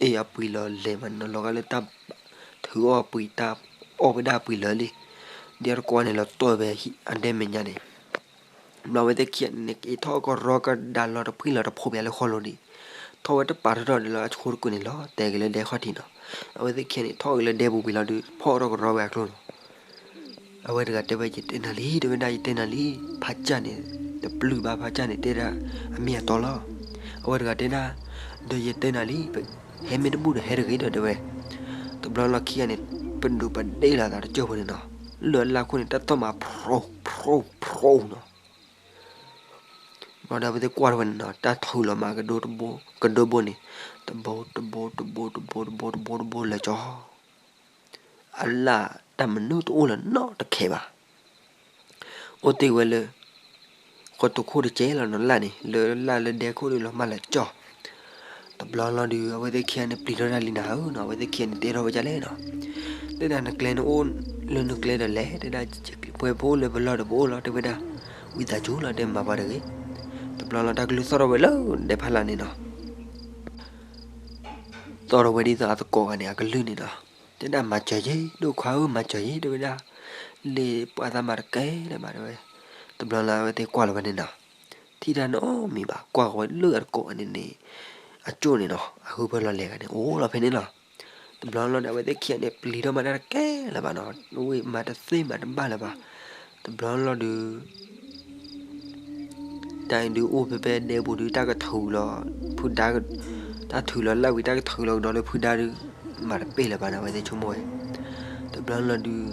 အ့ၣ် အပှံၤလီၤလဲၤမးနီၤ, လီၤဂာ်လၢတၢ်ထုးအီၣ်ပှံၤ တၢ်အီၣ်ဝဲဒၣ်ပှံၤလၢာ်လံ, ဒီးတကိးန့ၣ်လီၤတီၢ်ဝဲဖဲအဒဲမဲာ်ညါန့ၣ်, ဘျီအဝဲသ့ၣ်ခံဂၤန့ၣ် က့ၤထီၣ်ကရီကဒါလီၤတဖှံလီၤတဖိးဘၣ်လၢဃီလိၤဒံး, ထီၣ်ဝဲတပာ်ထီၣ်ထီၣ်ဒီးလၢအဆိတကုာ်န့ၣ် လီၤတဲာ်က့ၤလၢဒဲခီၣ်ထံးနီၤ, အဝဲသ့ၣ်ခံဂၤန့ၣ် ထီၣ်က့ၤလၢဒဲပူၤကွံာ်လီၤဒုး ဖီၣ်ထီၣ်ကရီဝဲအကျိနီၤ, အဝဲတဂၤတဲဝဲ ယတဲနၤလံ တဲဝဲဒၣ် ယတဲနၤလံ, ဖးကၢ်န့ၣ် တပျုၢ်ဘၣ် ဖးကၢ်န့ၣ် တဲဒၣ် အမ့ၢ်အတီလီၤ, အဝဲတဂၤတဲဒၣ်, ဒီးယတဲနၤလံ, ဟဲမ့ၢ်တဘူၣ်ဒီးဟဲတဂ့ၤဒီးတဲဝဲ, တဘျီလီၤခံဂၤန့ၣ် ပဒိးပဒ့ၣ်လီၤသးတကၠိၢ်ဖိန့ၣ်နီၤ, လၢအလၢ်ခိၣ်န့ၣ် တၢ်သီၣ်မး ဖြိ ဖြိ ဖြိနီၤ, ဘျီဒီးအဝဲသ့ၣ်ကွၢ်ထီၣ်ဝဲန့ၣ်နီၤ တၢ်ထုးလီၤမး ကဒိတဘိ ကဒိဘိန့ၣ်, တဘိ တဘိ တဘိ တဘိ တဘိ တဘိ တဘိ လဲၤကၠီ အလၢ်တၢ်မနုၤတအိၣ်လၢၤနီတခဲဘၣ်, အိၣ်တ့ၢ်ဝဲလၢ ဃီတူာ်ခိၣ်တကဲလီၤနီၤ လၢ်န့ၣ် လၢလၢ်လၢဒဲခိၣ်ဒုးလီၤမၢ်လၢကၠီ, တဘျီလီၤဒုး အဝဲသ့ၣ်ခံဂၤန့ၣ်ပျံၤထီၣ်တၢ်လံနၤဧၢနီၤ, အဝဲသ့ၣ်ခံဂၤန့ၣ်တဲထီၣ်ဝဲဒ်လဲၣ်နီၤ, တဲဒၣ်နကျဲန့ၣ်အိၣ်လၢနကျဲဒီးလဲၤ တဲဒၣ် ပှဲၤပအိၣ်လၢပလီၢ်ဒီးပအိၣ်လီၤ တဲဝဲဒၣ်, ဝံသးစူၤလီၤ တဲမၤပှၤတဂ့ၤ, တဘျီလီၤတၢ်ကလုၢ်သီၣ်ထီၣ်ဝဲလၢဒဲဖးလၢ်န့ၣ်နီၤ သီၣ်ထီၣ်ဝဲဒ်သိးအသကိးဂၤန့ၣ် အကလုၢ်န့ၣ်နီၤ, တဲဒၣ်မၤစၢၤယ့ ဒိၣ်ခွါဧၢ မၤစၢၤယ့ တဲဝဲဒၣ်, လ့ၣ်ပှၢ်သးမၤတကဲလၢၤဘၣ်တဲဝဲ, တဘျီလၢအဝဲသ့ၣ်ကွၢ်လီၤဝဲန့ၣ်နီၤ, ထံၣ်တၢ်နီတမံၤဘၣ် ကွၢ်ဃီၤဝဲလၢအသကိးဂၤန့ၣ်န့ၣ်, အကၠိၣ်န့ၣ်နီၤ အဟုဖၢလီၤလဲၤဂၤန့ၣ် အိၣ်လီၤဖဲန့ၣ်လီၤ. တဘျီလီၤဒီး အဝဲသ့ၣ်ခံဂၤန့ၣ် ပျံၤထီၣ်မၤတၢ်တကဲလၢၤဘၣ်နီၤ, ဝ့ၢ်မၤတသ့မၤတဘၣ်လၢၤဘၣ်. တဘျီလီၤဒုး တၢ်အံၤဒုးအိၣ်ဖဲဖဲဒဲပူၤဒုး တၢ်ကထုးလီၤ, ဖုဒါ, တၢ်ထုးလီၤလၢဝံၤတၢ်ကထုးလီၤကဒီးလၢဖုဒါဒုး, မၤတပ့ၢ်လၢၤဘၣ်န့ၣ် အဝဲသ့ၣ်ဆိကမိၣ်ဝဲ. တဘျီလီၤဒုး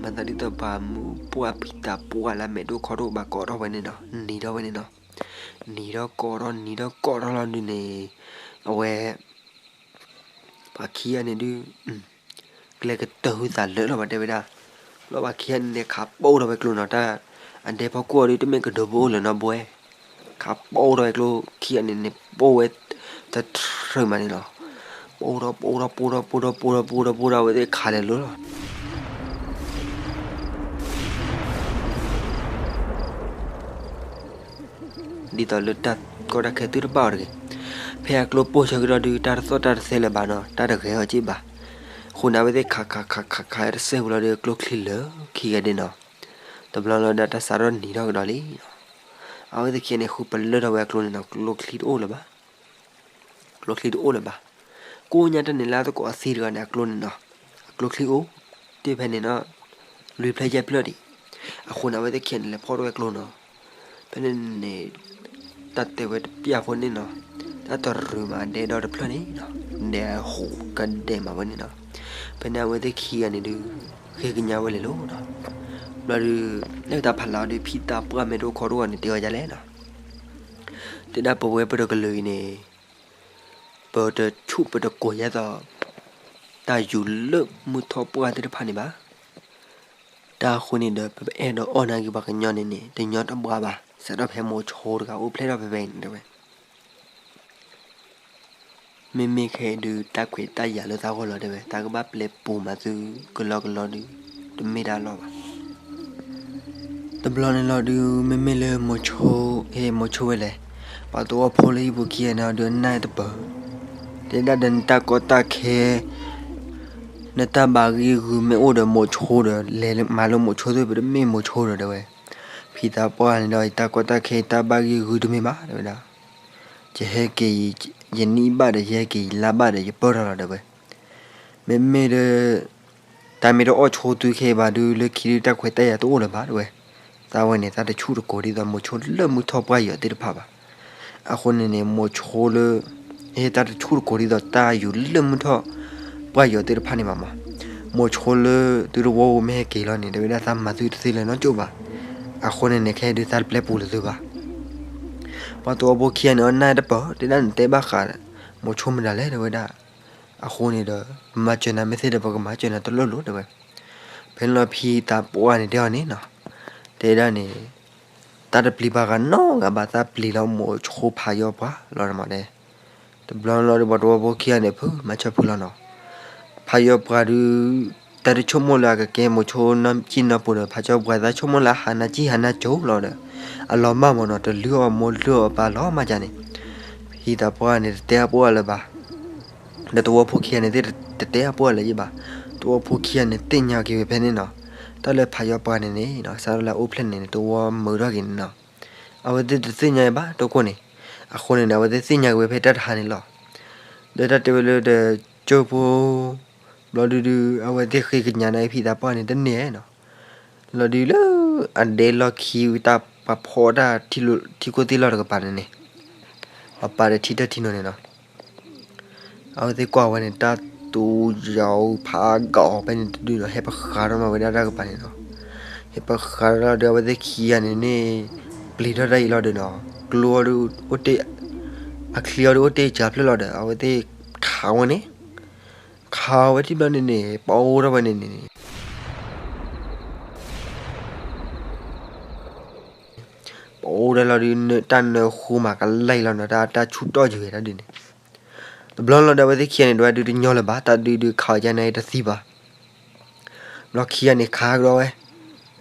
မၤသးဒ်သိးပှၤမုၣ်ပှၢ်ဖံသးပှၢ်လၢအမဲာ်ဒိၣ်ခီၣ်ဒိၣ်ဘၣ်ကိးထီၣ်ဝဲန့ၣ်နီၤ, နံၤထီၣ်ဝဲန့ၣ်နီၤ, နံၤထီၣ်ကိးထီၣ် နံၤထီၣ်ကိးထီၣ်လီၤဒုးန့ၣ်, အဝဲ ပှၤခံဂၤန့ၣ်ဒုး ကျဲကတၢၢ်ဟုသးလၢာ်လီၤဘၣ်တဲဝဲဒၣ်, လီၤဘၣ်ခံဂၤန့ၣ်န့ၣ် ခးပိၢ်ထီၣ်ဝဲကျိနီၤ, တၢ်အဒဲဖီခိၣ်အီၤဒုး တမ့ၢ်ကဒိးဘိအိၣ်လၢၤနီတဘိဝဲ, ခးပိၢ်ထီၣ်ဝဲကျိ ခံဂၤန့ၣ်န့ၣ် ပိၢ်ဝဲတထြၢးမးန့ၣ်လီၤ. ပိၢ်ထီၣ် ပိၢ်ထီၣ် ပိၢ်ထီၣ် ပိၢ်ထီၣ် ပိၢ်ထီၣ် ပိၢ်ထီၣ် ပိၢ်ထီၣ် အဝဲသ့ၣ်ခးလဲၤလိၤလီၤ. ဒ်သိးလၢတၢ်ကီတၢ်ခဲသုတဘၣ်အီၤတဂ့ၤ. ဖဲအကျိပိၢ်ဆၢကတီၢ်ဒုး တၢ်တသီၣ်တၢ်တသဲလၢၤဘၣ်နီၤ, တၢ်တဂဲၤအီၤက့ၢ်ဘၣ်. အဃိန့ၣ် အဝဲသ့ၣ်ခးခးခးခးခးတစဲးဖိလီၤဒီး ကျိချံလၢာ်ခံဂၤဒဲးနီၤ. တဘျီလီၤဒီး တၢ်စးထီၣ်နံၤထီၣ်ကဒီးလံ. အဝဲသ့ၣ်ခံဂၤန့ၣ် ဃုပလၢၢ်ထီၣ်ဝဲအကျိန့ၣ်နီၤ, ကျိချံတအိၣ်လၢၤဘၣ်. ကျိချံတအိၣ်လၢၤဘၣ်. ကိးညါတၢ်န့ၣ်လၢအသကိးအသံတဂၤန့ၣ် အကျိန့ၣ်နီၤ, အကျိချံအိၣ်တ့ၢ်ဖဲန့ၣ်နီၤ, လွံၢ်ဖျၢၣ်ယဲၢ်ဖျၢၣ်ဒံး. အဃိန့ၣ် အဝဲသ့ၣ်ခံဂၤန့ၣ် လဲၤဖီၣ်ထီၣ်ဝဲကျိနီၤ. ဖဲန့ၣ်န့ၣ် တၢ်တဲဝဲတပျၢ်ဖိန့ၣ်နီၤ, တၢ်တရူးမးဒဲဒီတဖျၢၣ်န့ၣ်နီၤ, ဒဲဟူးကဒဲးမးဝဲန့ၣ်နီၤ. ဖဲန့ၣ်အဝဲသ့ၣ်ခံဂၤန့ၣ်ဒုး ဃ့ကညးဝဲလဲၤလိၤနီၤ. ဘျီဒုး လၢတၢ်ဖးလီၤဒုး ဖံသးပှၢ်မဲာ်ဒိၣ်ခီဒိၣ်ဂၤန့ၣ် တဲအီၤဒ်လဲၣ်နီၤ, တဲဒၣ်ပဝဲပတကလုာ်အံၤန့ၣ် ပတဆူၣ်ပတကိးယဲသိး တၢ်ယူၤလၢမုၢ်ထီၣ်ပှၢ်သ့ၣ်တဖၣ်န့ၣ်ဘၣ်. တၢ်အဃိန့ၣ်ဒီး ပအဲၣ်ဒိးအီၣ်နာ်က့ၤပှၤကညီန့ၣ်န့ၣ် တညီတဘှါဘၣ်, စးထီၣ်ဖဲမိၤဆိတဂၤအိၣ်ဖျဲၣ်ထီၣ်ဖဲဖဲအံၤန့ၣ်တဲဝဲ. မ့မ့ၢ်ခဲအံၤဒုး တၢ်ခွဲးတၢ်ယာ်လၢသးဂီၢ်လီၤတဲဝဲ, တၢ်ကဘၣ်ပျဲပူၤမးသုကလီကလီဒုး တမ့ၢ်တၢ်လီၢ်ဘၣ်. တဘျီန့ၣ်လီၤဒုး မ့မ့ၢ်လၢမိၤဆိ ဟ့ၣ်မိၤဆိဝဲလဲၣ်, ပှၤသဝီဖိလၢဟံၣ်ပူၤခံဂၤန့ၣ်ဒီး အနၢ်တပၢၢ်, တဲဒၣ်ဒီးနတၢ်ကီတၢ်ခဲ နတၢ်ဘၣ်ဂံၢ်ဂုာ်မ့ၢ်အိၣ်ဒီးမိၤဆိဒီး လဲၤမၤလၢမိၤဆိသ့ၣ် ပတမ့ၢ်မိၤဆိဒီးတဲဝဲ. ဖံသးပှၢ်န့ၣ်ဒီး ယတၢ်ကီတၢ်ခဲ ယတၢ်ဘၣ်ဂံၢ်ဂုာ်တမ့ၢ်ဘၣ်တဲဝဲဒၣ်. ယဟဲက့ၤ ယနံၣ်ဘၣ်ဒီး ယဟဲက့ၤယလါဘၣ်ဒီး ယပၢၢ်ထီၣ်လီၤတဲဝဲ. မ့မ့ၢ်ဒီး တၢ်မ့ၢ်တအီၣ်ဆိသုခဲအံၤဘၣ်ဒုး လၢခံဒုးတၢ်ခွဲးတၢ်ယာ်တအိၣ်လၢၤဘၣ်တဲဝဲ. သးဝဲန့ၣ် သးတဆူၣ်တကိးဒ်သိးမိၤဆိလၢမုၢ်ထီၣ်ပှၢ်ယီၤသ့ၣ်တဖၣ်ဘၣ်. အဃိန့ၣ်န့ၣ် မိၤဆိလၢ ဟ့ၣ်တၢ်တဆူၣ်တကိးဒ်သိး တၢ်ယူၤလၢမုၢ်ထီၣ်ပှၢ်ယီၤသ့ၣ်တဖၣ်န့ၣ်ဘၣ်မး. မိၤဆိလၢသုတဝီပူၤမ့ၢ်ဟဲက့ၤလီၤန့ၣ် တဲဝဲဒၣ် သးမၤသုတသ့လၢၤနီတကၠိၢ်ဘၣ်. အဃိန့ၣ်န့ၣ် ခဲအံၤဒုးသးတပျဲပူၤလၢၤသုဘၣ်. ပှၤသဝီဖိခံဂၤန့ၣ် အနၢ်တပၢၢ် တဲဒၣ်နတဲဘၣ်ဃး မိၤဆိမတၤလဲၣ်တဲဝဲဒၣ်. အဃိန့ၣ်ဒီး ပမၤစၢၤနၤမ့ၢ်သ့ဒီး ပကမၤစၢၤနၤတလိၣ်လိၤတဲဝဲ. ဖဲန့ၣ်လီၤဖံသးပှၢ်န့ၣ်တဲအီၤန့ၣ်နီၤ, တဲဒၣ်န့ၣ် တၢ်တပျံၤဘၣ်ဃးနီတဂၤဘၣ် သးပျံၤလီၤမိၤဆိဖးယီၤပှၢ်လီၤမးဒဲ. တဘျီလီၤဒီး ပှၤသဝီဖိခံဂၤန့ၣ် ဖုမၤဆၢဖုလီၤနီၤ. ဖးယီၤပှၢ်ဒုး တၢ်တဆိကမိၣ်လၢအကကဲမိၤဆိနီၢ်ကံၢ်နီၢ်ပူၤဒီး ဖးယီၤပှၢ်သးဆိကမိၣ်လၢဟးနၤကံၢ်ဟးနၤကိၤလီၤဒီး အလီၤမၢ်မးနီၤ တလုၢ်အီၣ်မိၢ်လုၢ်အီၣ်ပၢ်လီၤမၢ်ကၢန့ၣ်. ဖံသးပှၢ်န့ၣ် တတဲအပှၢ်လၢၤဘၣ်. ဒီးသဝီဖိခံဂၤန့ၣ်သ့ၣ်တတဲအပှၢ်လၢၤယံၤဘၣ်. သဝီဖိခံဂၤန့ၣ်သ့ၣ်ညါက့ၤဝဲဖဲန့ၣ်နီၤ, တၢ်လၢဖးယီၤပှၢ်န့ၣ်န့ၣ်နီၤ စးထီၣ်လၢအအိၣ်ဖျဲၣ်န့ၣ်န့ၣ် သဝီမုာ်ထီၣ်က့ၤန့ၣ်နီၤ. အဝဲသ့ၣ်တသ့ၣ်ညါဘၣ်တိခိၣ်န့ၣ်. အဃိန့ၣ်န့ၣ် အဝဲသ့ၣ်သ့ၣ်ညါက့ၤဝဲဖဲတၢ်တဟါန့ၣ်လီၤ. ဒီးတၢ်တဲဝဲလၢဒီး ကၠိဖိ ဘျီဒုဒု အဝဲသ့ၣ်ဃ့ကညးန့ၣ် ဖံသးပှၢ်န့ၣ်တန့ၢ်နီၤ. လီၤဒုလၢ အဒဲလီၢ်ခံဝံၤ တၢ်ပှၤဖီတၢ်ထံကျိသ့ၣ်လီၢ်တကပၤန့ၣ်န့ၣ်, ပှၤပာ်ဒီးထံတၢ်ထံနီၤန့ၣ်နီၤ. အဝဲသ့ၣ်ကွၢ်ဝဲန့ၣ် တၢ်တူယီၤဖးဂီၤဖဲန့ၣ်တဒုနီၤ ဟဲပဃးထီၣ်မးဝဲဒၣ်တၢ်ကပၤန့ၣ်နီၤ. ဟဲပဃးထီၣ်လီၤဒီး အဝဲသ့ၣ်ခံဂၤန့ၣ်န့ၣ် ပျံၤထီၣ်တၢ်အံၤလီၤဒီးနီၤ, ကျိအီၤဒု အချံအီၤဒုအိၣ်တ့ၢ်ကၢဖျၢၣ်လီၤဒီး အဝဲသ့ၣ်ခးဝဲန့ၣ် ခးဝဲတဘျီန့ၣ်န့ၣ် ပအိၣ်ထီၣ်ဝဲန့ၣ်န့ၣ် ပအိၣ်ဒၣ်လီၤဒုး တၢ်နၢဃိမးကလဲၤလီၤနီၤ တၢ်တၢ်ဆူၣ်တီၢ်ယုာ်ဝဲတၢ်ဒုးန့ၣ်. တဘျီလီၤဒီး အဝဲသ့ၣ်ခံဂၤန့ၣ် ဒွဲဒုးတညီလၢၤဘၣ် တၢ်ဒုးဒုးခးအီၤကန့ၣ်တသံဘၣ်. ဘျီခံဂၤန့ၣ်ခးကဒီးဝဲ,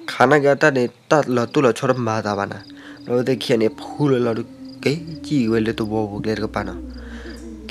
ခးနာ်က့ၤအတၢ်န့ၣ် တၢ်လီၤတိၢ်လီၤဆီတမၤသးဘၣ်နၤ. ဘျီအဝဲသ့ၣ်ခံဂၤန့ၣ် ဖုလီၤလီၤဒုး က့ၤကံၣ်ဝဲလၢသဝီပူၤကျဲတကပၤနီၤ.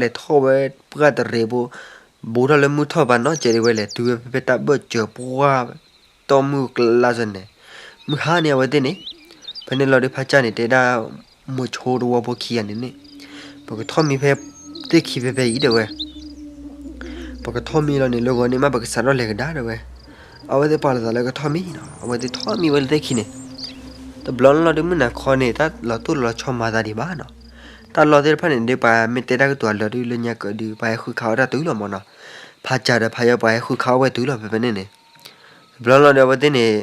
လဲၤထီၣ်ဝဲပှၢ်တရံးဖိ, ဘူးထီၣ်လၢမုၢ်ထီၣ်ဘၣ်နီၢ်ကဲးဒ်ဝဲ လဲၤတုၤဝဲဖဲဖဲတၢ်ဘၢၣ်စၢၤပှၢ်တီၢ်မုၢ်ကျါစၢၤန့ၣ်, မုၢ်ဟါန့ၣ် အဝဲသ့ၣ်န့ၣ် ဖဲန့ၣ်လီၤဒုး ဖါစၢ်န့ၣ် တဲဒၣ် မိၤဆိတဝီဖိခံဂၤန့ၣ်န့ၣ်, ပကထီၣ်မံဖဲသ့ၣ်ခံဖဲဖဲအံၤ တဲဝဲ. ပကထီၣ်မံလီၤန့ၣ် လၢဂီၤန့ၣ်မး ပကစးထီၣ်လဲၤကဒါ တဲဝဲ. အဝဲသ့ၣ်ပာ်လီၤသးလၢကထီၣ်မံနီၤ, အဝဲသ့ၣ်ထီၣ်မံဝဲလၢသ့ၣ်ခံန့ၣ်, တဘျီလီၤဒုး မုၢ်နၤခီန့ၣ် တၢ်လီၤတိၢ်လီၤဆီမၤသးဒံးဘၣ်နီၤ. တၢ်လီၢ်သ့ၣ်တဖၣ်န့ၣ်ဒုး ပှၤမ့ၢ်တဲတၢ်ကတိၤအလၢာ်ဒုး လၢညါကၢးဒုး ပှၤဟဲဃုခးအီၣ်တၢ်တုၤလီၤမးနီၤ. ဖါစၢ်ဒီးဖါယီၤ ပှၤဟဲဃုခးအီၣ်ဝဲတုၤလီၤ ဖဲဖဲန့ၣ်န့ၣ်. တဘျီလီၤဒုး အဝဲသ့ၣ်န့ၣ်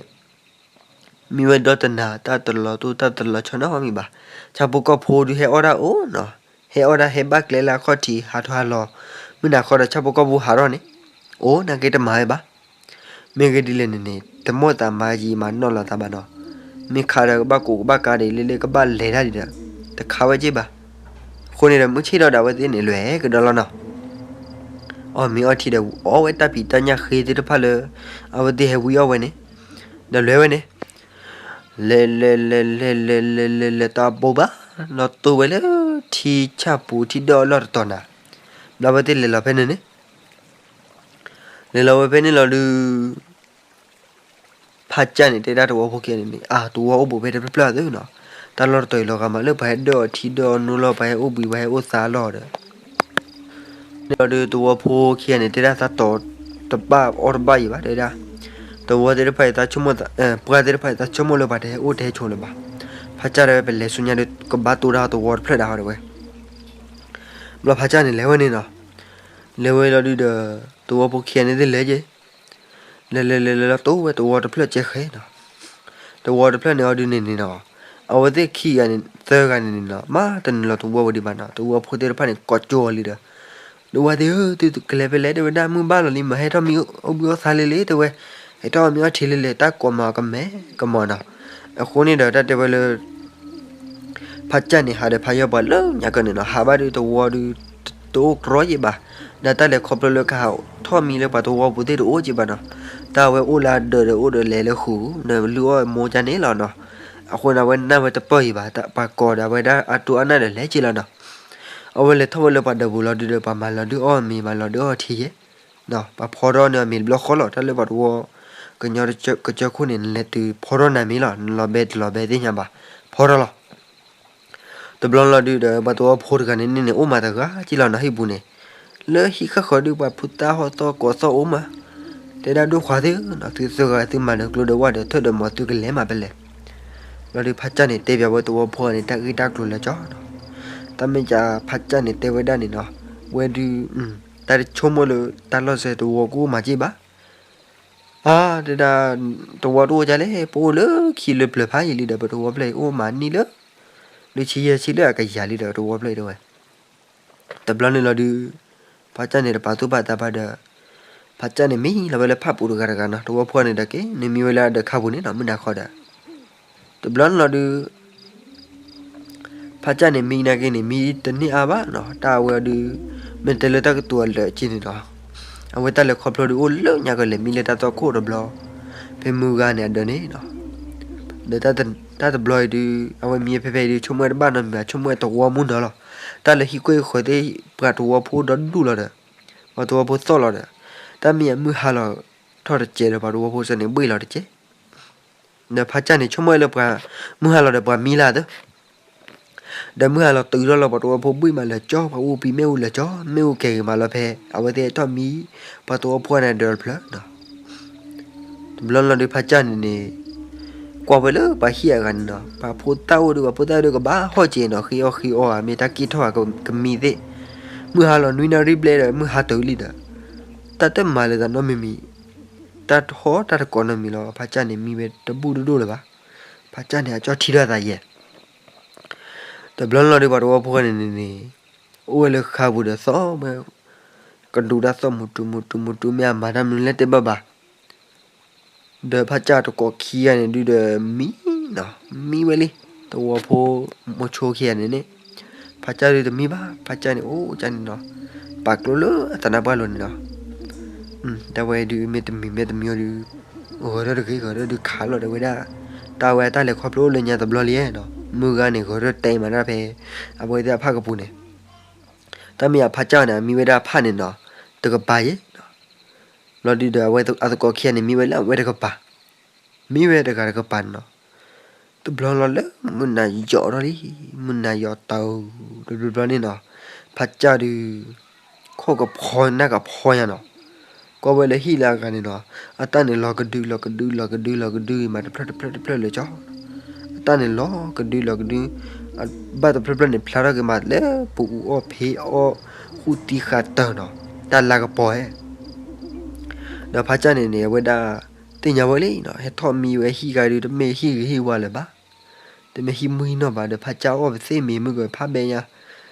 မံဝဲဒီတနၤ တၢ်တလီၤတိၢ်တၢ်တလီၤဆီနီတမံၤဘၣ်. ဆၣ်ဖိကီၢ်ဖိဒုး ဟဲအီၣ်ဒၣ်အိၣ်နီၤ, ဟဲအီၣ်ဒၣ် ဟဲဘၣ်ကျဲလၢအခီၣ်ထံး ဟးထီၣ်ဟးလီၤ. မုၢ်နၤခီဒီး ဆၣ်ဖိကီၢ်ဖိဟးထီၣ်န့ၣ် အိၣ် နာ်က့တမၤဝဲဘၣ်. မ့ၢ်ဂ့ၢ်ဒ်လဲၣ်န့ၣ်န့ၣ် တမိၣ်သးမၤယံာ်မၤနီၢ်လီၤသးဘၣ်နီၤ. မ့ၢ်ခးဒီးကဘၣ်ကိးကဘၣ်ကးဒ်လဲၣ်လၢကဘၣ်လဲၤတၢ်ဒ်ဒီး တခးဝဲက့ၢ်ဘၣ်. အဃိန့ၣ်ဒီး မုၢ်ဆ့ၣ်ထီၣ်ဒီး အဝဲသ့ၣ်န့ၣ်လဲၤကဒီးလီၤနီၤ. အီၣ်မ့ၤအီထံဒီး အီၣ်ဝဲတၢ်ဖံးတၢ်ညၣ်ဃ့သ့ၣ်တဖၣ်လၢ အဝဲသ့ၣ်ဟဲဝံအီၣ်ဝဲန့ၣ်, ဒီးလဲၤဝဲန့ၣ် လဲၤလဲၤလဲၤလဲၤလဲၤလဲၤလဲၤလဲၤ တၢ်ဘိးဘၣ် လီၤတိၢ်ဝဲလၢထံဆၣ်ပူၤ ထံဒၢၣ်အလီၢ်တတီၤနၤ. ဘျီအဝဲသ့ၣ်လဲၤလီၤဖဲန့ၣ်န့ၣ်, လဲၤလီၤဝဲဖဲန့ၣ်လီၤဒုး ဖါစၢ်န့ၣ် တဲဒၣ်တဝီဖိခံဂၤန့ၣ်န့ၣ်, အါ တဝီအိၣ်ဘူးဖဲတဖျၢၣ်ဖျၢၣ်သုနီၤ. တၢ်လီၢ်တတီၤအံၤလီၤဂာ်မးလၢပှၤဟဲဒၢၣ်အီၤထံဒၢၣ်အီၤနိလီၤ ပှၤဟဲအိၣ်သးလီၤဒီး န့ၣ်လီၤဒုး တဝီဖိခံဂၤန့ၣ် တဲဒၣ်သးတီၤတဘၣ်အီၣ်တဘၣ်အံၤဘၣ် တဲဒၣ်. တဝီသ့ၣ်တဖၣ်အံၤ သးဆိကမိၣ်, ပှၤသ့ၣ်တဖၣ်အံၤ သးဆိကမိၣ်လၢပှၤတဟဲအိၣ်တဟဲဆိးလၢၤဘၣ်. ဖါစၢ်တဲဝဲ ပလဲၤဆူညါဒုး ကဘၣ်တိၢ်ဒၣ်တဝီတဖျၢၣ်ဒၣ်ဟီ တဲဝဲ. ဘျီဖါစၢ်န့ၣ် လဲၤဝဲန့ၣ်နီၤ. လဲၤဝဲလီၤဒုးဒီး တဝီဖိခံဂၤန့ၣ်သ့ၣ်လဲၤက့ၤ လဲၤလဲၤလဲၤလဲၤလီၤတိၢ်ဝဲတဝီတဖျၢၣ်ကဲဃဲနီၤ. တဝီတဖျၢၣ်န့ၣ်အီၤဒုးန့ၣ်န့ၣ်နီၤ, အဝဲသ့ၣ်ခံဂၤန့ၣ် သၢဂၤန့ၣ်န့ၣ်နီၤ မၤတနုာ်လီၤတဝီဝဲဒံးဘၣ်နီၤ. တဝီဖိသ့ၣ်တဖၣ်န့ၣ် ကိးကၠိအီၤလံဒီး တဝီသ့ၣ်ဧၢ သုကလဲၤဖဲလဲၣ် တဲဝဲဒၣ် မုၢ်ဘၣ်လီၤလံ မၤဟဲထီၣ်မံအိၣ်ဘှံးအိၣ်သါလံလံ တဲဝဲ, ဟဲထီၣ်မံအီၣ်ထံလံလံ တၢ်ကိးမၤကမဲကမီၤနီၤ. အဃိန့ၣ်ဒီး တၢ်တဲဝဲလၢ ဖါစၢ်န့ၣ် ဟးဒီးဖါယီၤပှၤလၢညါကၢန့ၣ်နီၤ, ဟးဘၣ်ဒုးတဝီဒုး တအိၣ်ကြီက့ၤဘၣ်, ဒီးတၢ်လဲၤခီဖျိလၢကဟးထီၣ်မံလၢပှၤတဝီပူၤသ့ၣ်တအိၣ်က့ၤဘၣ်နီၤ. တၢ်အဝဲအိၣ်လၢအဒၢးဒီးအိၣ်ဒီးလဲၤလၢဃုာ် ဒီးလုၢ်အီၣ်မိၢ်ကန့ၣ်လီၤနီၤ. အဃိန့ၣ် အဝဲနၢ်ဝဲတပၢၢ်အံၤဘၣ်, ပှၤကိးဒီးအဝဲဒၣ်အတူၢ်အနၢ်ဒီးလဲၤက့ၤလီၤနီၤ. အဝဲလဲၤထီၣ်ဝဲလၢပှၤဒၢးပူၤလီၤဒုးဒီး ပှၤမၤလီၤဒုးအီၣ်မ့ၤ မၤလီၤဒုးအီၣ်ထံယဲၢ် ပှၤဖီထီၣ်န့ၢ်အမ့ၤတဘျီဃီလီၤ. တၢ်လၢပှၤတဝီ ကညီကစၢၢ်ခိၣ်န့ၣ် နလဲၤတုၤဖီထီၣ်နၤမ့ၤလီၤ, နလီၤဘဲတလီၤဘဲသ့ၣ်ညါဘၣ်, ဖီထီၣ်လီၤ. တဘျီလီၤဒုးဒီး ပှၤတဝီဖိတဂၤန့ၣ်န့ၣ် အိၣ်မးတဂၤက့လီၤနီၤ ဟံၣ်ပူၤန့ၣ်, လၢဟံၣ်ဃၣ်ဃၢၤဒုး ပှၤဖိသၣ်ဟီၣ်သီၣ်ကိးသီၣ်အိၣ်မး, တဲဒၣ်ဒိၣ်ခွါသ့ၣ်ဧၢနီၤ, သုသၢဂၤသုမၤဒီးကျိဒီးဝၣ်ဒီးထၢၣ်ဒီးမီၤသုကလဲၤမးဖဲလဲၣ်. လီၤဒုးဖါစၢ်န့ၣ် တဲဘၣ်ဝဲတဝီဖိန့ၣ် တၢ်ဂ့ၢ်တၢ်ကျိၤလၢကၠီနီၤ. တၢ်မ့ၢ်ကဖါစၢ်န့ၣ်တဲဝဲဒၣ်န့ၣ်နီၤ, ဝဲဒုး တၢ်တဆိကမိၣ်လၢတၢ်လီၢ်စဲတဝီကအိၣ်မးက့ဘၣ် အါ တဲဒၣ် တဝီတအိၣ်ကလဲၣ်, ပအိၣ်လၢခံလၢပျၢၤဖးယံာ်လံဒီး ပတဝီဖျၢၣ်အံၤအိၣ်မးနံၣ်လၢ လွံၢ်ဆံယဲၢ်ဆံလၢအကယၤလံဒီး တဝီဖျၢၣ်အံၤတဲဝဲ. တဘျီန့ၣ်လီၤဒုး ဖါစၢ်န့ၣ်တပာ်သူၣ်ပာ်သးဘၣ်ဒီး ဖါစၢ်န့ၣ်မံလီၤဝဲလၢဖၣ်ပူၤတဂၤတဂၤနီၤ, တဝီဖိန့ၣ်ဒီးက့ၤ နမံဝဲလၢအဒၢးခါပူၤန့ၣ်နီၤ မုၢ်နၤခီဒီး တဘျီန့ၣ်လီၤဒုး ဖါစၢ်န့ၣ်မံနာ်က့န့ၣ် မံတန့ၢ်အါဘၣ်နီၤ, တၢ်အဝဲအီၤဒုး မ့ၢ်တဲလၢတၢ်ကတိၤအလၢာ်က့န့ၣ်ဒီး အဝဲတၢ်လဲၤခီဖျိဒုးအိၣ်လၢညါကလဲာ် မံလၢတၢ်သီခိၣ်တဘျီ ဖဲမုၢ်ဂၤန့ၣ်အဒၢးန့ၣ်နီၤ, ဒီးတၢ်တဘျီအံၤဒုး အဝဲမံဖဲဖဲအံၤဒုး ဆိကမိၣ်ဝဲတဘၣ်နီတမံၤဘၣ် ဆိကမိၣ်ဝဲတဝီမူနီၤလီၤ, တၢ်လၢဟံၣ်ကွဲၢ်ဃၢၤသ့ၣ် ပှၤတဝီဖိဒီဒူၣ်လီၤဒီး ပှၤတဝီဖိသီၣ်လီၤဒီး တၢ်မ့ၢ်အမုၢ်ဟါလီၤထီၣ်တစဲးဒီး ပှၤတဝီဖိစၢန့ၣ် ဘှ့ၣ်လီၤတစဲး ဒီးဖါစၢ်န့ၣ် ဆိကမိၣ်ဝဲလၢပှၤမုၢ်ဟါလီၤဒီးပှၤမံလၢအသၢ, ဒီးမုၢ်ဟါလီၤတုၤထီၣ်လီၤ ပှၤတဝီဖိဘှ့ၣ်မးလၢာ်ကၠီ ပှၤအူပံၤမ့ၣ်အူလၢာ်ကၠီ မ့ၣ်အူကဲၤဂ့ၤမးလီၤဖဲ အဝဲသ့ၣ်ထီၣ်မံ ပှၤတဝီဖိန့ၣ်ဒၢးတဖျၢၣ်နီၤ. တဘျီလီၤဒုးဖါစၢ်န့ၣ်န့ၣ် ကွၢ်ဝဲလၢပှၤဟံၣ်အဂၤန့ၣ်နီၤ ပှၤဖိသၣ်အိၣ်ဒုး ပှၤဖိသၣ်ဒုးကဘၣ်ဟီၣ်က့ၤနီၤ ဃ့အီၣ်ဃ့အီအီၤ မ့ၢ်တၢ်က့ၢ်ထီၣ်ဧါ ကမံသ့ၣ်, မုၢ်ဟါလီၤနွံနၣ်ရံၣ်ဘျဲၣ်ဒီး မုၢ်ဟါတုၤလံဒီး တၢ်တမၤလၢၤသးနီတမံၤမံၤ တၢ်တဟီၣ်တၢ်တကိးနီတမံၤလီၤ. ဖါစၢ်န့ၣ်မံဝဲတဘူၣ်တဒိၣ်လၢၤဘၣ်. ဖါစၢ်န့ၣ် အကၠီထံထီၣ်သးယဲၢ် တဘျီလီၤဒုးပှၤတဝီဖိန့ၣ်န့ၣ် အိၣ်ဝဲလၢဃါပူၤဒီးသီၣ်ဝဲ ကဒူးတၢ်သီၣ်မူတူမူတူမူတူ မ့ၢ်အမၤတၢ်မနုၤလဲၣ်တဲဘၣ်ဘၣ် ဒီးဖါစၢ်တကိးခံဂၤန့ၣ်ဒုးဒီးမံနီၤ မံဝဲလံ တဝီဖိမိၤဆိခံဂၤန့ၣ်န့ၣ် ဖါစၢ်ဒုးတမံဘၣ် ဖါစၢ်န့ၣ်အိၣ်ကၢ်န့ၣ်နီၤ ပာ်ကျိလၢအသးနါပှၢ်လိၤန့ၣ်နီၤ တၢ်ဝဲဒုးမ့ၢ်တမံၤမ့ၢ်တမံၤအီၤဒုး ဂဲၤထီၣ်တဂ့ၤ ဂဲၤထီၣ်ဒုးခးလီၤတဲဝဲဒၣ် တၢ်ဝဲအတၢ်လဲၤခီဖျိအိၣ်လၢညါတဘျီလံနီၤ မုၢ်ဂၤန့ၣ် ဂဲၤထီၣ်တဲမးတၢ်ဖဲ အဝဲသ့ၣ်အဖၣ်ကပူၤန့ၣ် တၢ်မ့ၢ်အဖါစၢ်န့ၣ် အမံဝဲဒၣ်ဖၣ်န့ၣ်နီၤ တကပၤယဲၢ်နီၤ လီၤဒုးဒီးအဝဲအသကိးခံဂၤန့ၣ် မံဝဲလၢအဝဲတကပၤ မံဝဲတဂၤတကပၤန့ၣ်နီၤ တဘျီလီၤလၢမုၢ်နၤယိးထီၣ်လံ, မုၢ်နၤယိးတၢ်တဘျီဘျီန့ၣ်နီၤ, ဖးကၢ်ဒုး ခိၣ်ကဖီနၢ်ကဖီညါနီၤ, ကွၢ်ဝဲလၢဟံၣ်လၢအဂၤန့ၣ်နီၤ, အတၢ်န့ၣ်လီၤကဒု လီၤကဒု လီၤကဒု လီၤကဒုမး တဖျၢၣ်တဖျၢၣ်တဖျၢၣ်လၢာ်ကၠီ, အတၢ်န့ၣ်လီၤကဒု လီၤကဒု, ဘၣ်တဖျၢၣ်တဖျၢၣ်န့ၣ် ဖျါထီၣ်က့ၤမးလၢပူၤအူအီၣ်ဖံးအီၣ် ဃုသံဃာ်တၢၢ်နီၤ, တၢ်လၤကပီၤဧါ. ဒီးဖးကၢ်န့ၣ်န့ၣ် အဝဲဒၣ် သ့ၣ်ညါဝဲလံနီၤ, ဟဲထီၣ်မံဝဲဟံၣ်ဂၤဒုး တမ့ၢ်ဟံၣ်ဂ့ၤဟံၣ်ဝါလၢၤဘၣ်, တမ့ၢ်ဟံၣ်မုၢ်ဟံၣ်နီၢ်ဘၣ်ဒီး ဖးကၢ်အီၣ်ပသ့ၣ်မံၤမုၢ်ကဖးဘဲညါ.